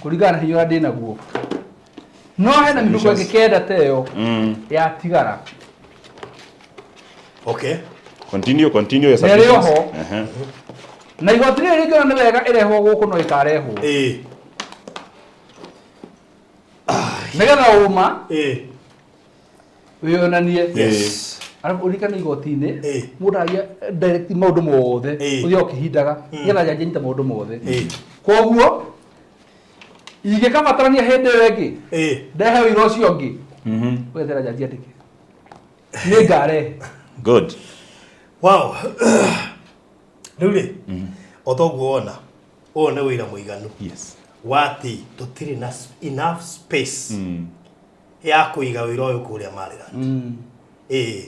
kũringana na hinya ũrĩa ndĩnaguo no hena mĩhuko ĩngĩ 9 ta ĩyo yatigara. Okay. Continue, continue your Nĩ ĩrĩ submissions. oho. Uh-huh. Na igoti rĩrĩ rĩngĩona nĩ wega ĩrehwo gũkũ no ĩkarehwo Ĩĩ. nĩgetha ũma Ĩĩ. wĩyonanie. Yes. Arabu ũririkane igoti-inĩ Ĩĩ. mũndũ aragia direct maũndũ mothe Ĩĩ. ũthiaga ũkĩhindaga nĩgetha njanji nyite maũndũ mothe. Ĩĩ. Koguo ingĩkabatarania hĩndĩ ĩyo ĩngĩ Ĩĩ. ndehe ũira ũcio ũngĩ wetera njanji andĩke nĩ ngarehe. Good. Wow. Rĩu rĩ o toguo wona ũyũ nĩ ũira mũiganu Yes. wa atĩ tũtirĩ na enough space ya kũiga wĩra ũyũ kũrĩa Maryland. Ĩĩ.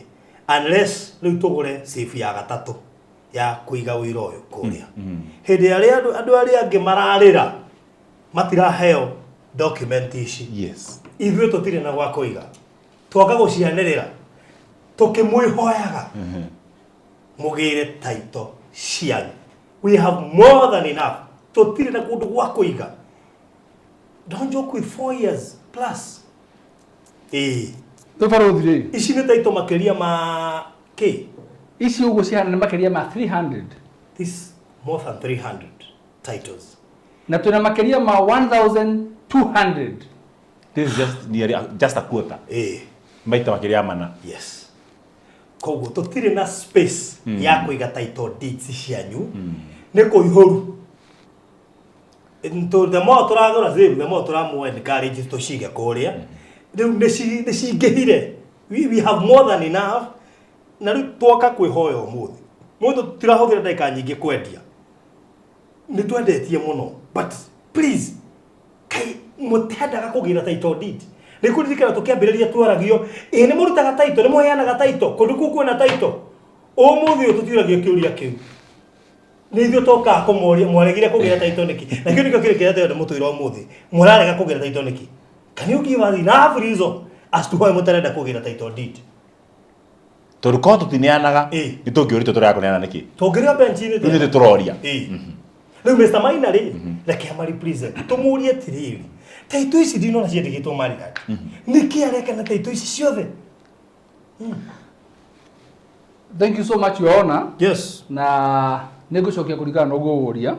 Unless rĩu tũgũre safe ya gatatũ ya kũiga wĩra ũyũ kũrĩa. Hĩndĩ ĩrĩa andũ arĩa angĩ mararĩra matiraheo document ici. Yes. Ithuĩ tũtirĩ na gwa kũiga. Twoka gũcianĩrĩra tũkĩmwĩhoyaga mũgĩre title cianyu. We have more than enough. Tũtirĩ na kũndũ gwa kũiga. Don't joke with 4 years plus. Ĩĩ. Rĩu barũthi rĩ Ici nĩ title makĩria ma kĩ? ici ũguo cihana nĩ makĩria ma 300. This more than 300 titles. Na twĩna makĩria ma 1200. This is just nearly just a quarter. Ĩĩ. Maita makĩria mana. Yes. Koguo tũtirĩ na space ya kũiga title deeds cianyu nĩ kũihũru. The more tũragũra safe, the more tũramũ encourage tũcige kũrĩa. Rĩu nĩ cingĩhire. We have more than enough. Na rĩu twoka kwĩhoya ũmũthĩ. Mũndũ tũtirahũthĩra ndagĩka nyingĩ kwendia. Nĩ twendetie mũno. But please, kai mũtendaga kũgĩra title deed. Nĩ kũririkana tũkĩambĩrĩria twaragio, ĩĩ nĩ mũrutaga title, nĩ mũheanaga title, kũndũ kũu kwĩna title. Ũmũthĩ ũyũ tũtiũragio kĩũria kĩu. Nĩ ithuĩ tũkaga kũmoria mwaregire kũgĩra title nĩkĩ? Na kĩu nĩkĩo kĩrĩ kĩrĩa tũrenda mũtwĩre ũmũthĩ. Mũrarega kũgĩra title nĩkĩ? Can you give us enough reason as to why mũtarenda kũgĩra title deed? Tondũ korwo tũtineanaga Ĩĩ. nĩ tũngĩũrĩtio tũrega kũneana nĩkĩ? Tũngĩrĩo bench-inĩ Rĩu nĩ tũroria. Ĩĩ. Rĩu Mr. Maina rĩ, reke ama represent. Tũmũrie atĩrĩrĩ, title ici ndinona ciandĩkĩtwo Maryland. Nĩkĩ areka na title ici ciothe? Thank you so much your honor. Yes. Na nĩ ngũcokia kũringana na ũguo woria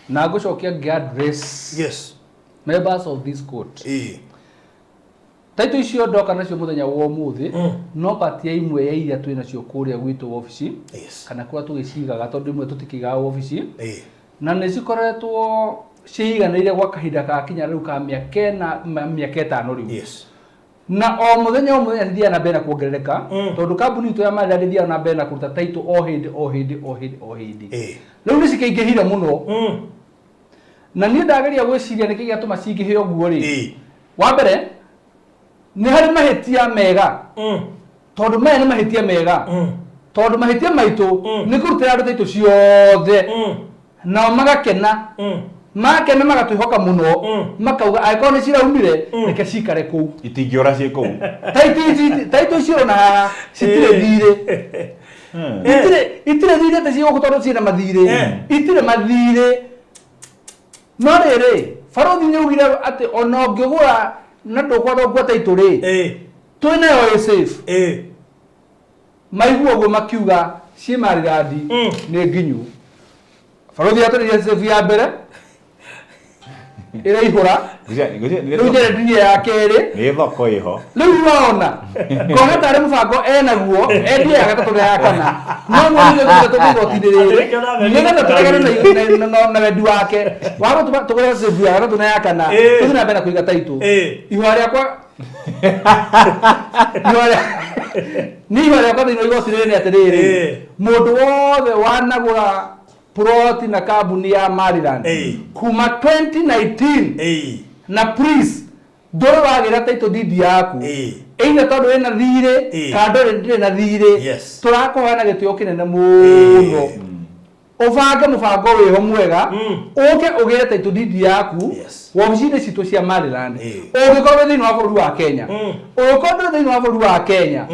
na ngũcokia ngĩ address Yes. members of this court. Ĩĩ. Title icio ndoka nacio mũthenya wa ũmũthĩ no part ya imwe ya iria twĩ nacio kũrĩa gwitũ wabici Yes. kana kũrĩa tũgĩcigaga tondũ imwe tũtikĩigaga wabici Ĩĩ. na nĩ cikoretwo ciiganĩire gwa kahinda ka kinya rĩu ka mĩaka ĩna mĩaka ĩtano rĩu. Yes. Na o muthenya o muthenya cithiaga na mbere na kuongerereka, tondu kambuni itũ ya Maryland ĩthiaga na mbere na kũruta title o hĩndĩ o hĩndĩ o hĩndĩ o hĩndĩ. Rĩu nĩ cikĩingĩhire mũno, na niĩ ndageria gwĩciria nĩkĩ gĩatũma cingĩhe ũguo rĩ. Wa mbere, nĩ harĩ mahĩtia mega, tondũ maya nĩ mahĩtia mega, tondũ mahĩtia maitũ nĩ kũrutĩra andũ taitũ ciothe, nao magakena, makena magatwĩhoka mũno, makauga angĩkorwo nĩ ciraumire, reke cikare kũu. Itingĩũra ciĩ kũu. Taitũ icio ũrona haha citirĩ thirĩ, itirĩ thirĩ atĩ cigũkũ tondũ ciĩna mathirĩ. Itirĩ mathirĩ, no rĩrĩ, barothi nĩ augire atĩ ona ũngĩgũra na ndũkwenda gũkua taitũ rĩ, twĩ nayo ĩ safe. Maigua ũguo makiuga ciĩ Maryland nĩ nginyu. Barothi atũrĩrie safe ya mbere ĩraihũra, rĩu njerendirie ya kerĩ. Nĩ thoko ĩho. Rĩu ũrona ngona tarĩ mũbango enaguo endie ya gatatũ na ya kana, no mũndũ tũthiĩ igoti-inĩ rĩrĩ nĩgetha tũregane na wendi wake wa gũtũma tũgũre safe ya gatatũ na ya kana, tũthiĩ na mbere na kũiga taitũ. Ihoya rĩakwa, niĩ ihoya rĩakwa thĩinĩ wa igoti rĩrĩ nĩ atĩrĩrĩ, mũndũ wothe wanagũra plot na kambuni ya Maryland kuma 2019 na please ndũrĩ wagĩra title deed yaku, either tondũ wĩna thirĩ kana ndũrĩ ndĩrĩ na thirĩ, tũrakũhoya na gĩtĩo kĩnene mũno ũbange mũbango wĩho mwega, ũke ũgĩre title deed yaku wabici-inĩ citũ cia Maryland. Ũngĩkorwo wĩ thĩinĩ wa bũrũri wa Kenya, ũngĩkorwo ndũrĩ thĩinĩ wa bũrũri wa Kenya,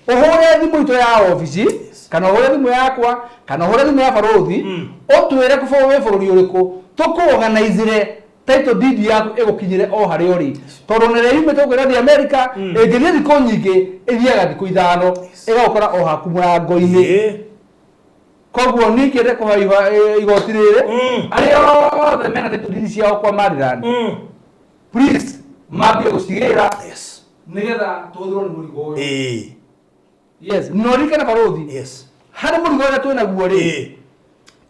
ũhũre thimũ itũ ya obici, kana ũhũre thimũ yakwa, kana ũhũre thimũ ya barothi, ũtwĩre wĩ bũrũri ũrĩkũ, tũkũorganizire title deed yaku ĩgũkinyĩre o harĩa ũrĩ, tondũ ona ĩrĩa yumĩte gũkũ ĩrathiĩ America ĩngĩthiĩ thikũ nyingĩ, ĩthiaga thikũ 5 ĩgagũkora o haku mũrango-inĩ. Koguo niĩ ingĩenda kũhoya igoti rĩrĩ, arĩa othe mena title deed ciao kwa Maryland, please mambie gũcigĩra nĩgetha tũhũthĩrwo nĩ mũrigo ũyũ. Yes, no ririkana barothi, harĩ mũrigo ũrĩa twĩnaguo rĩ,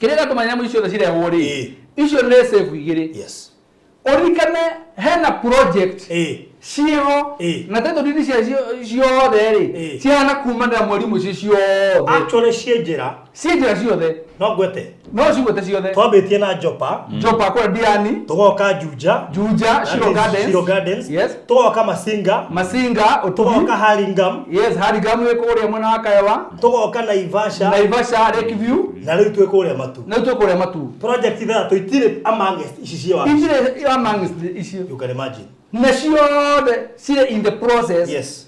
kĩrĩa gĩatũma nyamũ icio ciothe cirehwo rĩ, icio nĩ safe igĩrĩ. Ũririkane hena project ciĩho, na title deed cia ciothe rĩ, cihana kumanĩra mweri ũmwe ciĩ ciothe. Actually ciĩ njĩra. Ciĩ njĩra ciothe. No ngwete. No cigwete ciothe. Twambĩtie na Jopa. Jopa kũrĩa Diani. Tũgoka Juja. Juja. That Shiro is Gardens. Shiro Gardens. Tũgoka Masinga. Masinga Ũtugi. Tũgoka Hurlingham. Yes, Hurlingham ĩ kũrĩa mwena wa Kaewa. Tũgoka Naivasha. Naivasha Lakeview. Na rĩu twĩ kũrĩa Matu. Na rĩu twĩ kũrĩa Matu. Project ithathatũ itirĩ amongst ici ciĩ wabici. Itirĩ amongst icio. You can imagine. Na ciothe cirĩ in the process.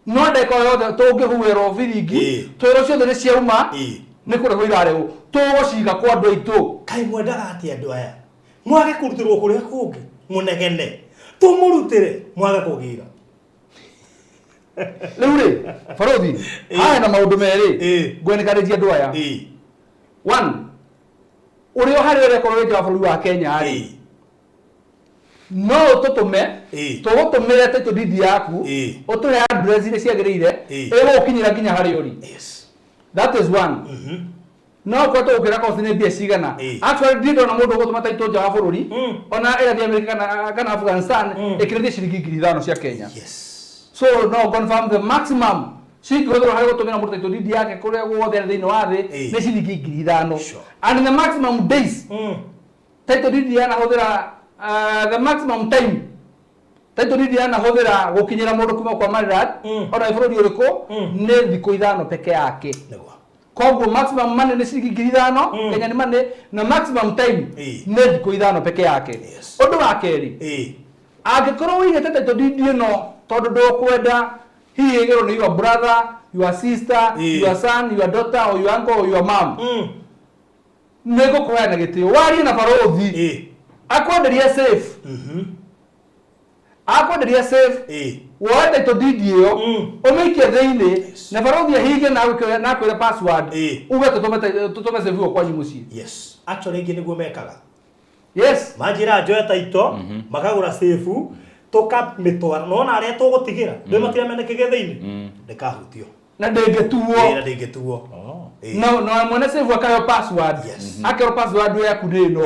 No ndagĩka o yothe tũngĩhuhĩrwo biringi, twĩrwo ciothe nĩ ciauma, nĩ kũrehwo irarehwo, tũgũciga kwa andũ aitũ. Kaĩ mwendaga atĩ andũ aya mwage kũrutĩrwo kũrĩa kũngĩ, mũnegene tũmũrutĩre mwage kũgĩra? Rĩu rĩ, barothi, haha hena maũndũ merĩ ngwenĩkanĩtie andũ aya. One, ũrĩa harĩa ũrekorwo wĩ nja wa bũrũri wa Kenya rĩ, no ũtũtũme, tũgũtũmĩre title deed yaku, ũtũhe address iria ciagĩrĩire, ĩgũgũkinyĩra nginya harĩa ũrĩ. That is one. No ũkorwo tũgũkĩra cost nĩ mbia cigana. Actually ndirĩ ndona mũndũ ũgũtũma title nja wa bũrũri, ona ĩrathiĩ America kana Afghanistan, ĩkĩrĩtie ciringi 5,000 cia Kenya. So no confirm the maximum cingĩhũthĩrwo harĩ gũtũmĩra mũndũ title deed yake kũrĩa guothe arĩ thĩinĩ wa thĩ nĩ ciringi 5,000. And the maximum days title deed yanahũthĩra, the maximum time title deed yanahũthĩra gũkinyĩra mũndũ kuma kwa Maryland, ona wĩ bũrũri ũrĩkũ, nĩ thikũ 5 peke yake. Koguo maximum money nĩ ciringi 5,000 Kenya nĩ money, na maximum time nĩ thikũ 5 peke yake. Ũndũ wa kerĩ, angĩkorwo wĩigĩte title deed ĩno tondũ ndũkwenda hihi ĩgĩrwo nĩ your brother, your sister, your son, your daughter or your uncle or your mom, nĩ ngũkũhoya na gĩtĩo warie na barothi akwenderie safe, akwenderia safe, woe title deed ĩyo ũmĩikie thĩinĩ, na barothi ahinge na akwĩre password, uge tũtũme safe ĩyo kwanyu mũciĩ. Yes, actually ingĩ nĩguo mekaga. Manjĩra njoe taito, makagũra safe, tũkamĩtwara, nona arĩa tũgũtigĩra ndĩ matiramenya kĩgĩ thĩinĩ ndĩkahutio. Na ndĩngĩtuo. Na ndĩngĩtuo. Na mwene safe akaheo password, akerwo password yaku nĩ ĩno,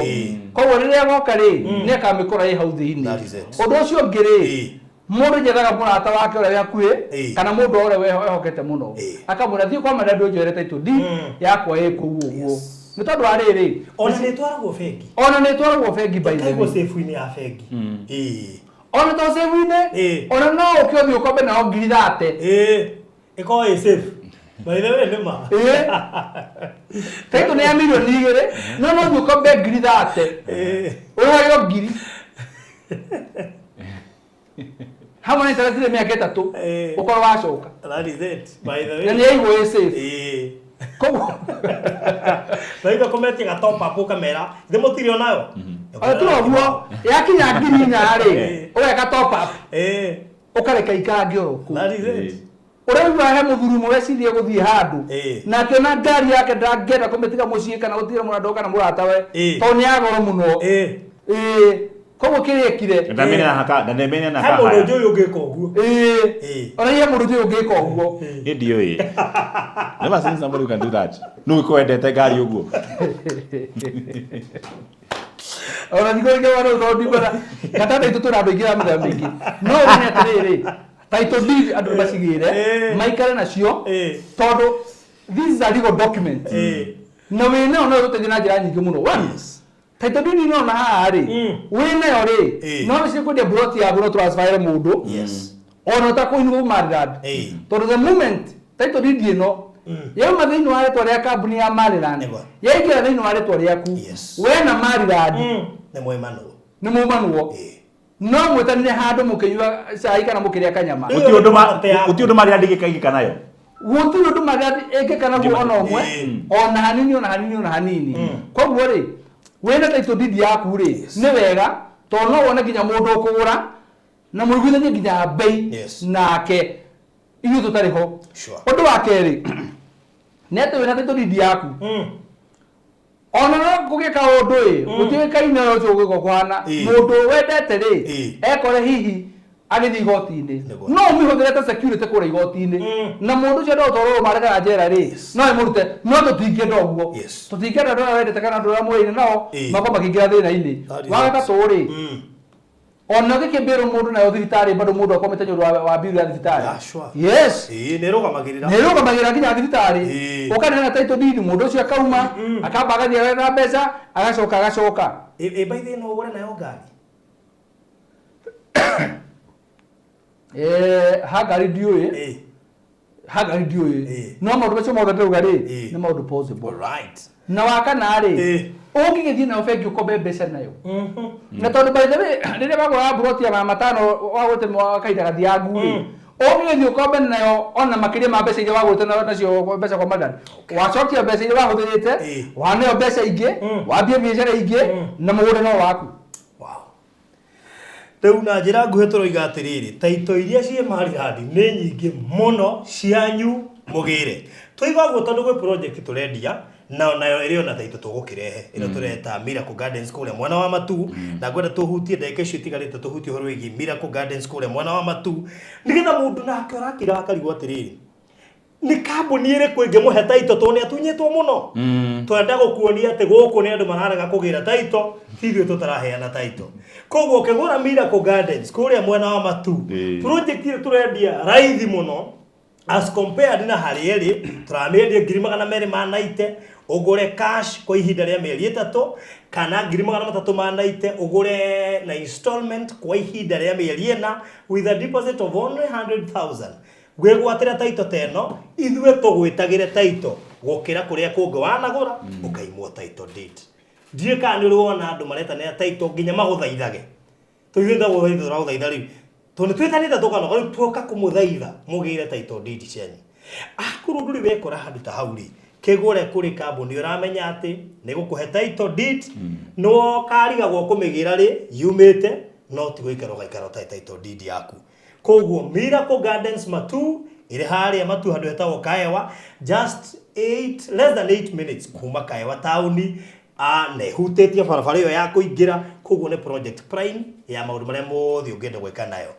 koguo rĩrĩa agoka rĩ, nĩ akamĩkora ĩ hau thĩinĩ. That is it. Ũndũ ũcio ũngĩ rĩ, Mũndũ njethaga mũrata wake ũrĩa wĩ hakuhĩ kana mũndũ ũrĩa wehokete mũno akamwĩra thiĩ kwa Maryland ũnjoere title deed yakwa ĩ kũu ũguo. Nĩ tondũ wa rĩrĩ ona nĩ ĩtwaragwo bengi. Ona nĩ ĩtwaragwo bengi by the way. Ĩkaigwo safe-inĩ ya bengi. Ona to safe-inĩ, ona no ũke ũthiĩ ũkombe nayo ngiri 30. Ĩkorwo ĩ safe. By the way nĩ ma. Title nĩ ya mirioni 2 no no ũthiĩ ũkombe ngiri 30. Ũrĩhagĩrwo ngiri. Hamwe na interest ĩrĩa mĩaka 3 ũkorwo wacoka. That is it. By the way. Na nĩ yaigwo ĩ safe. Koguo Thaitha kũmetia ga top up ũkamera ithe mũtirĩ onayo. Ona tiga ũguo yakinya ngiri 4 rĩ ũgeka top up. Ũkareka ikarange oro kũu. That is it. Ũraigua he mũthuri ũmwe wecirie gũthiĩ handũ na akĩona ngari yake ndangĩenda kũmĩtiga mũciĩ kana gũtigĩra mũrata kana mũratawe tondũ nĩ ya goro mũno. Koguo kĩrĩa ekire ndamenya na he mũndũ njũĩ ũngĩka ũguo. Ona he mũndũ njũĩ ũngĩka ũguo. Niĩ ndiũĩ. Never seen somebody who can do that. Nũ ũgĩkorwo endete ngari ũguo. Ona thikũ ingĩ wana tondũ ndikwenda gatagatĩ itũ twĩna andũ aingĩ a mĩthemba mĩingĩ. No ũmenye atĩrĩrĩ, title deed andũ macigĩre maikare nacio tondũ this is a legal document. Na wĩnayo no ĩgũteithie na njĩra nyingĩ mũno. One, title deed ĩno ona haha rĩ, wĩnayo rĩ, no wĩcirie kwendia plot yaku no transfer mũndũ. Ona ũtakũinwo Maryland. Tondũ the moment title deed ĩno yauma thĩinĩ wa rĩtwa rĩa kambuni ya Maryland, yaingĩra thĩinĩ wa rĩtwa rĩaku, we na Maryland nĩ mwĩmanwo. Nĩ mũmanwo. No mwĩtanire handũ mũkĩnyua cai kana mũkĩrĩa kanyama. Gũtirĩ ũndũ Maryland ĩngĩka nayo. Gũtirĩ ũndũ Maryland ĩngĩka naguo ona ũmwe, ona hanini ona hanini ona hanini. Koguo rĩ, wĩna title deed yaku rĩ, nĩ wega tondũ no wone nginya mũndũ ũkũgũra na mũiguithanie nginya bei nake ithuĩ tũtarĩ ho. Ũndũ wa kerĩ nĩ atĩ wĩna title deed yaku ona no kũgĩe kaũndũ ĩ gũtiũĩkaine ũrĩa ũcio ũgĩka kũhana mũndũ wendete rĩ ekore hihi agĩthiĩ igoti-inĩ no ũmĩhũthĩre ta security kũrĩa igoti-inĩ na mũndũ ũcio no ũtwarwo rũmare kana njera rĩ no ĩmũrute no tũtingĩenda ũguo. Tũtingĩenda andũ arĩa wendete kana andũ arĩa mũrĩine nao makorwo makĩingĩra thĩna-inĩ. Wa gatatũ rĩ ona ũgĩkĩmbĩrwo mũndũ nayo thibitarĩ bado mũndũ akomete nĩ ũndũ wa bill ya thibitarĩ. Yes. Nĩ ĩrũgamagĩrĩra. Nĩ ĩrũgamagĩrĩra nginya thibitarĩ. Ũkaneana title deed mũndũ ũcio akauma akamba agathiĩ agetha mbeca agacoka agacoka. By the way no ũgũre nayo ngari. Ha ngari ndiũĩ. Ha ngari ndiũĩ. No maũndũ macio mothe ndĩrauga rĩ nĩ maũndũ possible. Na wa kana rĩ ũngĩgĩthiĩ nayo bengi ũkombe mbeca nayo. Na tondũ by the way rĩrĩa wagũraga mburoti ya 500 wagũrĩte kahinda gathiangu rĩ ũngĩgĩthiĩ ũkombe nayo ona makĩria ma mbeca iria wagũrĩte nacio mbeca kwa Maryland wacokia mbeca iria wahũthĩrĩte waneo mbeca ingĩ wambie biacara ingĩ na mũgũnda no waku. Rĩu na njĩra nguhĩ tũroiga atĩrĩrĩ title iria ciĩ Maryland nĩ nyingĩ mũno cianyu mũgĩre. Tũiga ũguo tondũ gwĩ project tũrendia na nayo ĩrĩ ona title tũgũkĩrehe ĩno tũreta Miracle Gardens kũrĩa mwena wa Matu na ngwenda tũhutie ndagĩka icio itigarĩte tũhutie ũhoro wĩgiĩ Miracle Gardens kũrĩa mwena wa Matu nĩgetha mũndũ nake ũrakira akarigwo atĩrĩrĩ nĩ kambuni ĩrĩkũ ĩngĩmũhe title tondũ nĩ atunyĩtwo mũno. Twenda gũkuonia atĩ gũkũ nĩ andũ mararega kũgĩra title ti ithuĩ tũtaraheana title. Koguo ũkĩgũra Miracle Gardens kũrĩa mwena wa Matu project ĩrĩa tũrendia raithi mũno as compared na harĩa ĩrĩ tũramĩendia 290,000 ũgũre cash kwa ihinda rĩa mĩeri 3 kana 390,000 ũgũre na installment kwa ihinda rĩa mĩeri 4 with a deposit of only 100,000. Gwĩgwatĩra title ta ĩno ithuĩ tũgwĩtagĩre title gũkĩra kũrĩa kũngĩ wanagũra ũkaimwo title deed. Ndiũĩ kana nĩ ũrĩ wona andũ maretanĩra title nginya magũthaithage. Tũithuĩ tũgũthaitha tũragũthaitha rĩu tondũ nĩ twĩtanĩte tũkanoga rĩu tuoka kũmũthaitha mũgĩre title deed cianyu. Akorwo ndũrĩ wekora handũ ta hau rĩ kĩgũre kũrĩ kambuni ũramenya atĩ nĩ gũkũhe title deed no karigagwo kũmĩgĩra rĩ yumĩte no ti gũikara ũgaikara ũtarĩ title deed yaku. Koguo Miracle Gardens Matu ĩrĩ harĩa Matu handũ hetagwo Kaewa just less than 8 minutes kuma Kaewa taũni na ĩhutĩtie barabara ĩyo ya kũingĩra koguo nĩ project prime ya maũndũ marĩa mothe ũngĩenda gwĩka nayo.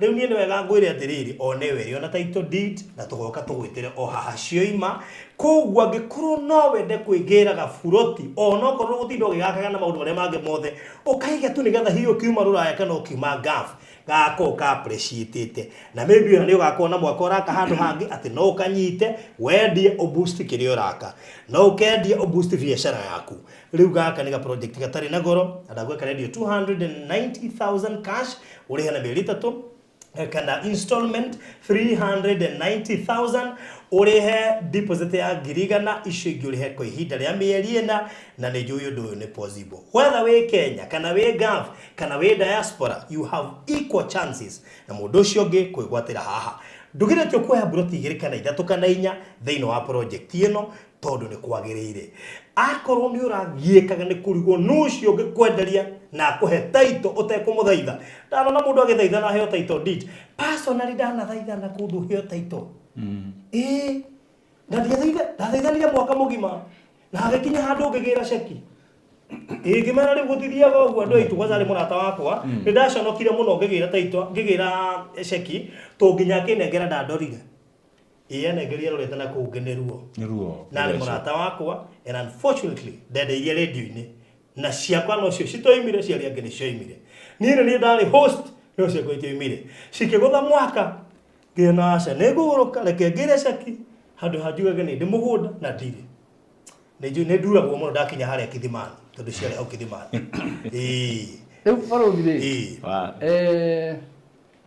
Rĩu niĩ nĩ wega ngwĩre atĩrĩrĩ one ĩrĩ ona title deed na tũgoka tũgwĩtĩre o haha cioima. Koguo angĩkorwo no wende kwĩgĩra gaburoti ona okorwo gũtinda ũgĩgakaga na maũndũ marĩa mangĩ mothe ũkaiga tu nĩgetha hihi ũkiuma rũraya kana ũkiuma Gulf Gakorwo ka appreciate na maybe ona nĩ ũgakorwo na mwaka ũraka handũ hangĩ atĩ no ũkanyite wendie ũboost kĩrĩa ũraka, no ũkendie ũboost biacara yaku. Rĩu gaka nĩ ga project gatarĩ na goro, na ndagwĩka rendio 290,000 cash ũrĩhe na mĩeri 3 kana installment 390,000 ũrĩhe deposit ya 100,000, icio ingĩ ũrĩhe kwa ihinda rĩa mĩeri 4, na nĩ njũĩ ũndũ ũyũ nĩ possible. Whether wĩ Kenya kana wĩ Gulf kana wĩ diaspora, you have equal chances na mũndũ ũcio ũngĩ kwĩgwatĩra haha. Ndũgirĩtio kuoya mburoti 2 kana 3 kana 4 thĩinĩ wa project ĩno tondũ nĩ kwagĩrĩire. Akorwo nĩ ũragiĩkaga nĩ kũrigwo nũ ũcio ũngĩkwenderia na akũhe title ũtekũmũthaitha. Ndanona mũndũ agĩthaitha na aheo title deed. Personally ndanathaithana kũndũ heo title. Ĩĩ, na ndiathaitha, ndathaithanire mwaka mũgima na hagĩkinya handũ ngĩgĩra ceki. Ĩĩ, ngĩmera rĩu gũtithiaga ũguo andũ aitũ, kwanza arĩ mũrata wakwa, nĩ ndaconokire mũno ngĩgĩra title, ngĩgĩra ceki, to nginya akĩnengera ndandorire. Ĩĩ, anengeria rorete na kũu ngĩ nĩ ruo. Nĩ ruo. Na arĩ mũrata wakwa, and unfortunately ndendeirie radio-inĩ na ciakwa nocio citoimire, cia arĩa angĩ nĩ cioimire. Niĩ nĩ niĩ ndarĩ host, no ciakwa itioimire. Cikĩgũtha mwaka, ngĩona aca nĩ ngũgũrũka, reke ngĩre ceki handũ ha njugage nĩ ndĩ mũgũnda na ndirĩ. Nĩ njũĩ nĩ nduragwo mũno ndakinya harĩa Kithimani, tondũ ciarĩ hau Kithimani. Ĩĩ. Rĩu barũthi rĩ, Ĩĩ.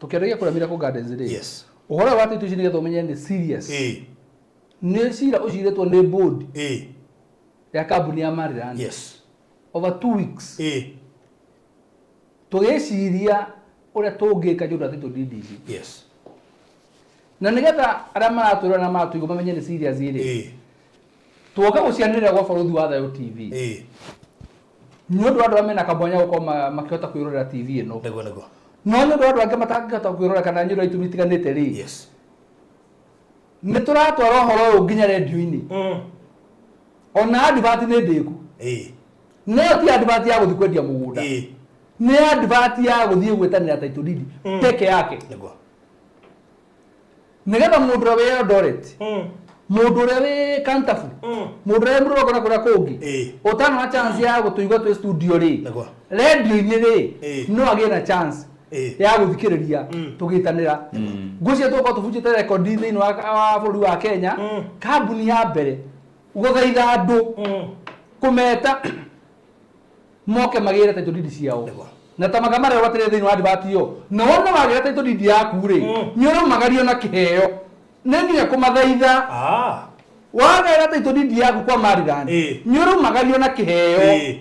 Tũkĩendagia kũrĩa Miracle Gardens rĩ, Yes. ũhoro ũyũ wa title ici nĩgetha ũmenye nĩ serious. Ĩĩ. Nĩ cira ũcirĩtwo nĩ board Ĩĩ. ya kambuni ya Maryland. Yes. Over 2 weeks. Ĩĩ. Tũgĩciria ũrĩa tũngĩka nĩ ũndũ wa title deed ici. Yes. Na nĩgetha arĩa maratwĩrora na maratũigua mamenye nĩ serious rĩ, Ĩĩ. twoka gũcianĩrĩra gwa Barũthi wa Thayũ TV. Ĩĩ. Nĩ ũndũ wa andũ arĩa mena kamwanya gũkorwo makĩhota kwĩrorera TV ĩno. Nĩguo, nĩguo. No nĩ ũndũ wa andũ angĩ matangĩhota kwĩrorera kana nĩ ũndũ wa itũmi itiganĩte rĩ, Yes. nĩ tũratwara ũhoro ũyũ nginya rendio-inĩ. Ona advert nĩ ndĩku. Ĩĩ. No ti advert ya gũthiĩ kwendia mũgũnda. Ĩĩ. Nĩ advert ya gũthiĩ gwĩtanĩra title deed peke yake. Nĩguo. Nĩgetha mũndũ ũrĩa wĩ Eldoret, mũndũ ũrĩa wĩ Kantafu, mũndũ ũrĩa wĩ Mũrũrũngano na kũrĩa kũngĩ, Ĩĩ. ũtana na chance ya gũtũigua twĩ studio rĩ, Nĩguo. rendio-inĩ rĩ, Ĩĩ. no agĩe na chance Ĩĩ. ya gũthikĩrĩria tũgĩtanĩra. Ngwĩciria tũgũkorwo tũbunjĩte rekondi thĩinĩ wa bũrũri wa Kenya, kambuni ya mbere gũthaitha andũ kũmeta moke magĩre title deed ciao. Nĩguo. Na ta maga marĩa ũgatĩrĩ thĩinĩ wa advert ĩyo, na wona wagĩra title deed yaku rĩ, nĩ ũraumagario na kĩheo. Nĩ nginya kũmathaitha. Wagĩra title deed yaku kwa Maryland, Ĩĩ. nĩ ũraumagario na kĩheo. Ĩĩ.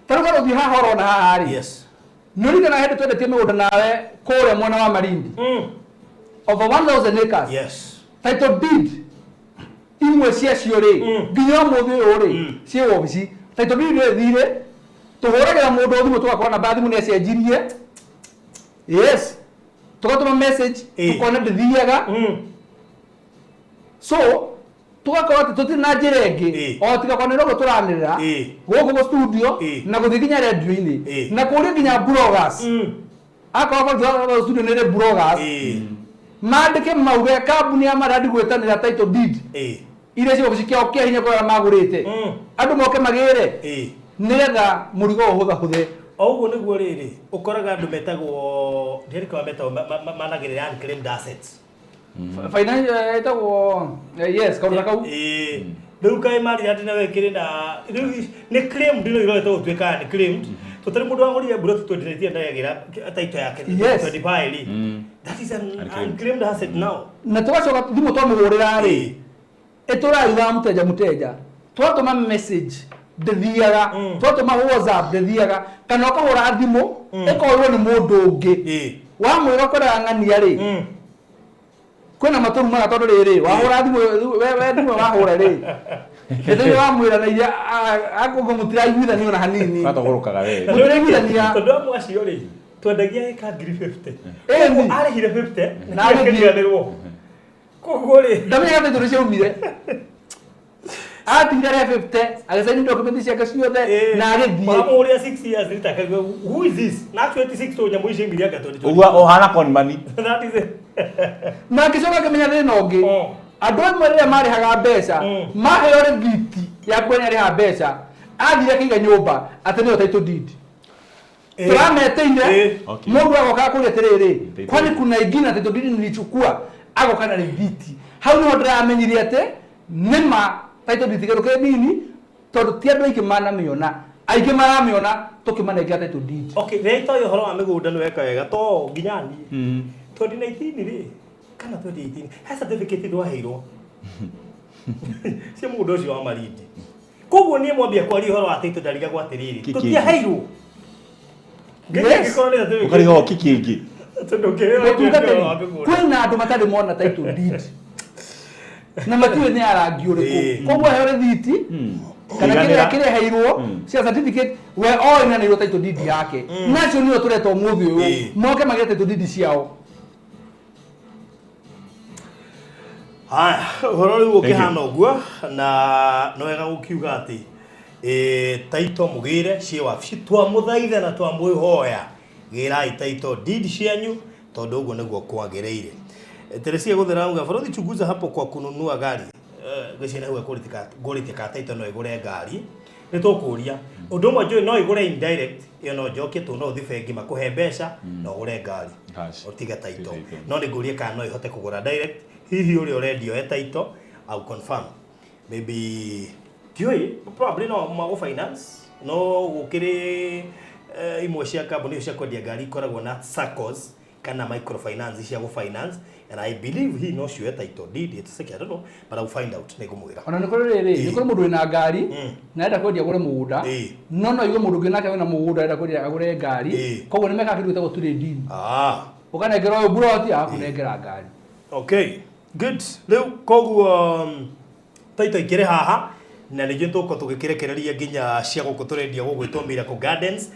Ta rĩu ũgathiĩ haha ũrona haha rĩ. Yes. Nĩ ũririkanaga hĩndĩ twendetie mĩgũnda nawe kũrĩa mwena wa Malindi? Over 1,000 acres. Yes. Title deed imwe ciacio rĩ, nginya ũmũthĩ ũyũ rĩ, ciĩ wabici. Title deed nĩ ĩthire, tũhũragĩra mũndũ thimũ tũgakora namba ya thimũ nĩ acenjirie. Yes. Tũgatũma message, tũkona ndĩthiaga. So, tũgakorwo atĩ tũtirĩ na njĩra ĩngĩ, o tiga kwanĩrĩra ũguo tũranĩrĩra, gũkũ gũ studio, na gũthiĩ nginya rendio-inĩ, na kũũria nginya bloggers. Akorwo bado studio nĩ ĩrĩ bloggers, mandĩke mauge kambuni ya Maryland gwĩtanĩra title deed. Iria ciĩ wabici kĩao kĩa hinya kũrĩa magũrĩte. Andũ moke magĩre. Nĩgetha mũrigo ũhũthahũthe. O ũguo nĩguo rĩrĩ, ũkoraga andũ metagwo, ndiririkana metagwo, managĩrĩra unclaimed assets. Financial, ĩtagwo, yes, kaũndũ ta kau. Ĩĩ. Rĩu kaĩ Maryland nayo ĩkĩrĩ na, rĩu nĩ claimed, rĩu ĩrorete gũtuĩka nĩ claimed. Tũtarĩ mũndũ wagũrire mburoti 2019 ndagĩra title yake Yes. 25 rĩ. That is an Unclaimed. unclaimed asset now. Na tũgacoka thimũ twamũhũrĩra rĩ, ĩtũrauga mũteja mũteja. Twatũma message ndĩthiaga, twatũma WhatsApp ndĩthiaga, kana ũkahũra thimũ ĩkorirwo nĩ mũndũ ũngĩ. Wamwĩra ũkoraga ng'ania rĩ, kwĩna matũrumaga tondũ rĩrĩ, wahũra thimũ, we thimũ wahũra rĩ, Gĩthũri wamwĩra na iria, akũngũ mũtiraiguithania ona hanini. Watogũrũkaga we. Mũtiraiguithania. Tondũ amwe acio rĩ, twendagia ĩka ngiri 50. Ĩni. Koguo arĩhire 50, Na na agĩthiĩ. akĩriganĩrwo. Koguo rĩ, Ndamenyaga title nĩciaumire. Atigire arĩa 50, agĩcaini document ciake ciothe, na agĩthiĩ. Wamũhũrĩra 6 years later, akauga, who is this? Na actually 6 to nyamũ ici aumire anga 2020. Ũguo ũhana con money. That is it. Na akĩcoka akĩmenya thĩna ũngĩ. Andũ amwe rĩrĩa marĩhaga mbeca, maheo rĩthiti ya kuonia arĩha mbeca, athire akĩiga nyũmba atĩ nĩyo title deed. Tũrametĩire. Okay. Mũndũ agoka kũria atĩrĩrĩ, Title. kwani kuna ingine title deed nilichukua, agoka na rithiti. Hau nĩho ndĩramenyire atĩ nĩma title deed kĩndũ kĩ nini, tondũ ti andũ aingĩ manamĩona, aingĩ maramĩona tũkĩmanengera title deed. Okay, rä toä å horo wa mä gå nda nä weka wega to nginya niä 2019 rä kana 2018 he certificate ndwaheirwo cia må gå nda å cio wa Malindi. Koguo niä mwambia kwaria å horo wa title ndarigagwo atä rä rä Kĩkĩngĩ. tå tiaheirwo. Yes. Ũkarĩha o kĩkĩngĩ. Tondå kä Mũtungatĩri, kwĩna andũ matarĩ mona title deed na matiũĩ nĩ ya rangi ũrĩkũ. Koguo heo rĩthiti kana Kũiganĩra. kĩrĩa kĩreheirwo cia certificate, we oĩ na nĩirwo title deed yake. Nacio nĩo tũreta ũmũthĩ ũyũ moke magĩre title deed ciao. Haya, ũhoro rĩu Thank you. ũkĩhana ũguo, na nĩ wega gũkiuga atĩ taito mũgĩre ciĩ wabici, twamũthaitha na twamwĩhoya gĩrai title deed cianyu tondũ ũguo nĩguo kwagĩrĩire. Teresia gũthera auga balozi chunguza hapo kwa kununua gari. Ngwĩciria hau ngũrĩtie ka title no ĩgũre ngari. Nĩ tũkũria ũndũ ũmwe njũĩ no ĩgũre indirect, ĩyo no njokie tũ no ũthiĩ bengi makũhe mbeca na ũgũre ngari Cash. ũtige title. Title. No nĩ ngũrie kana no ĩhote kũgũra direct, hihi ũrĩa ũrendia oe title au confirm maybe, ndiũĩ, probably no magũ finance, no gũkĩrĩ imwe cia kambuni cia kwendia ngari ikoragwo na saccos kana microfinance cia gũ finance, and I believe he no cioe title deed. It's I don't know, but I will find out, nĩ ngũmwĩra. Ona nĩ kũrĩ rĩrĩ, nĩ kũrĩ mũndũ wĩna ngari na arenda kwendia agũre mũgũnda, no no igue mũndũ ũngĩ nake wĩna mũgũnda arenda kwendia agũre ngari. Koguo nĩ mekaga kĩndũ gĩtagwo trading. Ũkanengera ũyũ buroti, agakũnengera ngari. Okay, good. Rĩu koguo taito ikĩrĩ haha na ningĩ tũgũkorwo tũgĩkĩrekereria nginya cia gũkũ tũrendia gũgwĩtwo Miracle Gardens.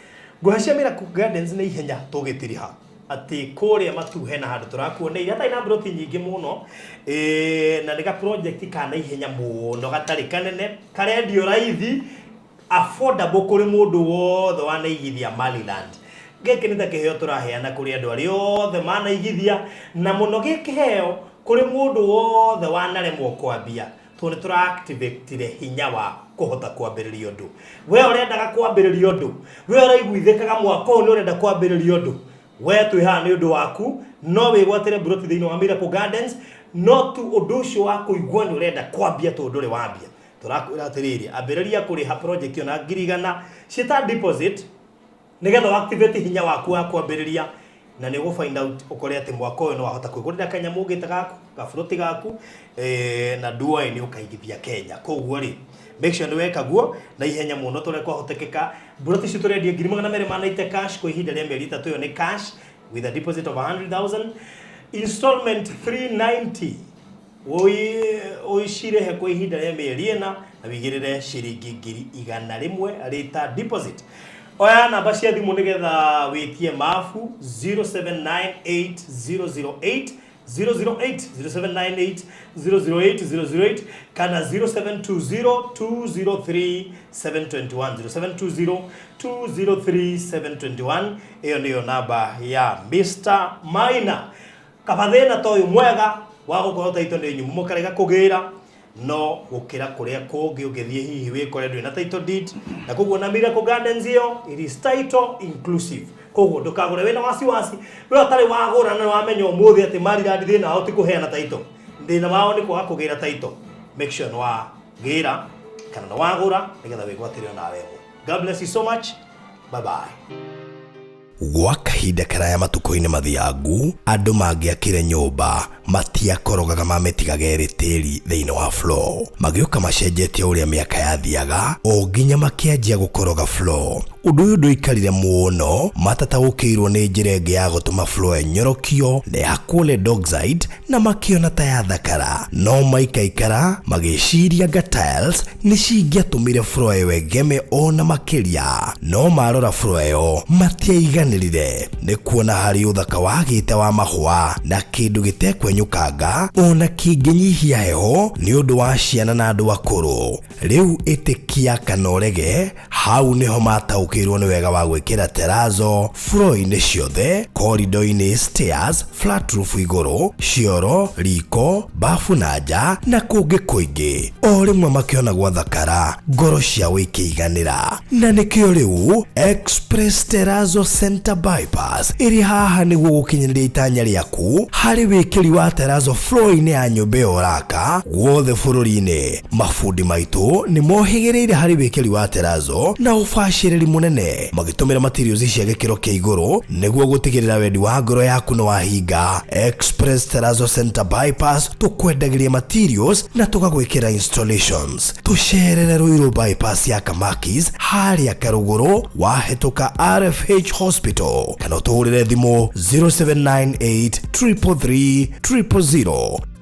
Ngũhe cia Miracle Gardens nĩ ihenya tũgĩtiriha atĩ kũrĩa matu hena handũ tũrakuoneire hatarĩ na mburoti nyingĩ mũno, na nĩ ga project ka naihenya mũno gatarĩ kanene, karendio raithi, affordable kũrĩ mũndũ wothe wanaigithia Maryland. Gĩkĩ nĩ ta kĩheo tũraheana kũrĩ andũ arĩa othe manaigithia, na mũno gĩkĩheo kũrĩ mũndũ wothe wanaremwo kwambia, tondũ nĩ tũra-activate hinya wa kũhota kwambĩrĩria ũndũ. We ũrendaga kwambĩrĩria ũndũ, we ũraiguithĩkaga mwaka ũyũ nĩ ũrenda kwambĩrĩria ũndũ, we twĩ haha nĩ ũndũ waku. No wĩgwatĩre mburoti thĩinĩ wa Miracle Gardens, no tu ũndũ ũcio wa kũigua nĩ ũrenda kwambia tondũ ndũrĩ wambia, tũrakwĩra atĩrĩrĩ, ambĩrĩria kũrĩha project ĩyo na 100,000 ciĩta deposit nĩgetha activate hinya waku wa kwambĩrĩria, na nĩ ũgũ find out ũkore atĩ mwaka ũyũ no wahota kwĩgũrĩra kanyamũ ũngĩta gaku gaburoti gaku, na nduoĩ nĩ ũkaigithia Kenya. Koguo rĩ, make sure nĩ weka guo na ihenya mũno tũrĩa kwahotekeka. Mburoti icio tũrendia 290,000 cash kwa ihinda rĩa mĩeri 3. Ĩyo nĩ cash with a deposit of 100,000, installment 390, ũicirehe kwa ihinda rĩa mĩeri 4 na wĩigĩrĩre ciringi 100,000 rĩta deposit. Oya namba cia thimũ nĩgetha wĩtie mabu: 0798 008 008, 0798 008 008 kana 0720 203 721, 0720 203 721. Ĩyo nĩyo namba ya Mr. Maina. Kaba thĩna ta ũyũ mwega wa gũkorwo title nĩ nyumu mũkarega kũgĩra, no gũkĩra kũrĩa kũngĩ ũngĩthiĩ hihi wĩkore ndwĩ na title deed. Na koguo na Miracle Gardens ĩyo, it is title inclusive, koguo ndũkagũre wĩna wasiwasi. We ũtarĩ wagũra na wamenya ũmũthĩ atĩ Maryland thĩna wao ti kũheana title, thĩna wao nĩ kwaga kũgĩra title, make sure nĩ wagĩra kana nĩ wagũra nĩgetha wĩgwatĩre onawe ĩmwe. God bless you so much. Bye bye. Gwa kahinda karaya matukũ-inĩ mathiangu, andũ mangĩakire nyũmba matiakorogaga mamĩtigaga ĩrĩ tĩri thĩinĩ wa floor. Magĩũka macenjetie ũrĩa mĩaka yathiaga o nginya makĩanjia gũkoroga floor. Ũndũ ũyũ ndũikarire mũno matataũkĩirwo nĩ njĩra ĩngĩ ya gũtũma floor ĩnyorokio na ĩhakwo lead oxide, na makĩona ta yathakara, no maikaikara magĩciria nga tiles nĩ cingĩatũmire floor ĩyo ĩgeme ona makĩria. No marora floor ĩyo matiaiganĩrire nĩ kuona harĩ ũthaka wagĩte wa mahũa na kĩndũ gĩtekwenyũrũka. kũhenyũkanga ona kĩngĩnyihia heho nĩ ũndũ wa ciana na andũ akũrũ. Rĩu ĩtĩkia kana ũrege, hau nĩho mataũkĩirwo nĩ wega wa gwĩkĩra terazo floor-inĩ ciothe, korido-inĩ, stairs, flat roof igũrũ, cioro, riko, bafu na nja na kũngĩ kũingĩ. O rĩmwe makĩona gwathakara, ngoro ciao ikĩiganĩra. Na nĩkĩo rĩu Express Terrazzo Center Bypass ĩrĩ haha nĩguo gũkinyanĩria itanya rĩaku harĩ wĩkĩri wa terrazzo floor-inĩ ya nyũmba ĩyo ũraka guothe bũrũri-inĩ. Mabundi maitũ nĩ mohĩgĩrĩire harĩ wĩkĩri wa terrazzo na ũbacĩrĩri mũnene magĩtũmĩra materials cia gĩkĩro kĩa igũrũ nĩguo gũtigĩrĩra wendi wa ngoro yaku nĩ wahinga. Express Terrazzo Center Bypass tũkwendagĩria materials na tũgagwĩkĩra installations. Tũcerere Ruiru Bypass ya Kamakis harĩa Karũgũrũ wahĩtũka RFH Hospital kana ũtũhũrĩre thimũ 0798 333 000.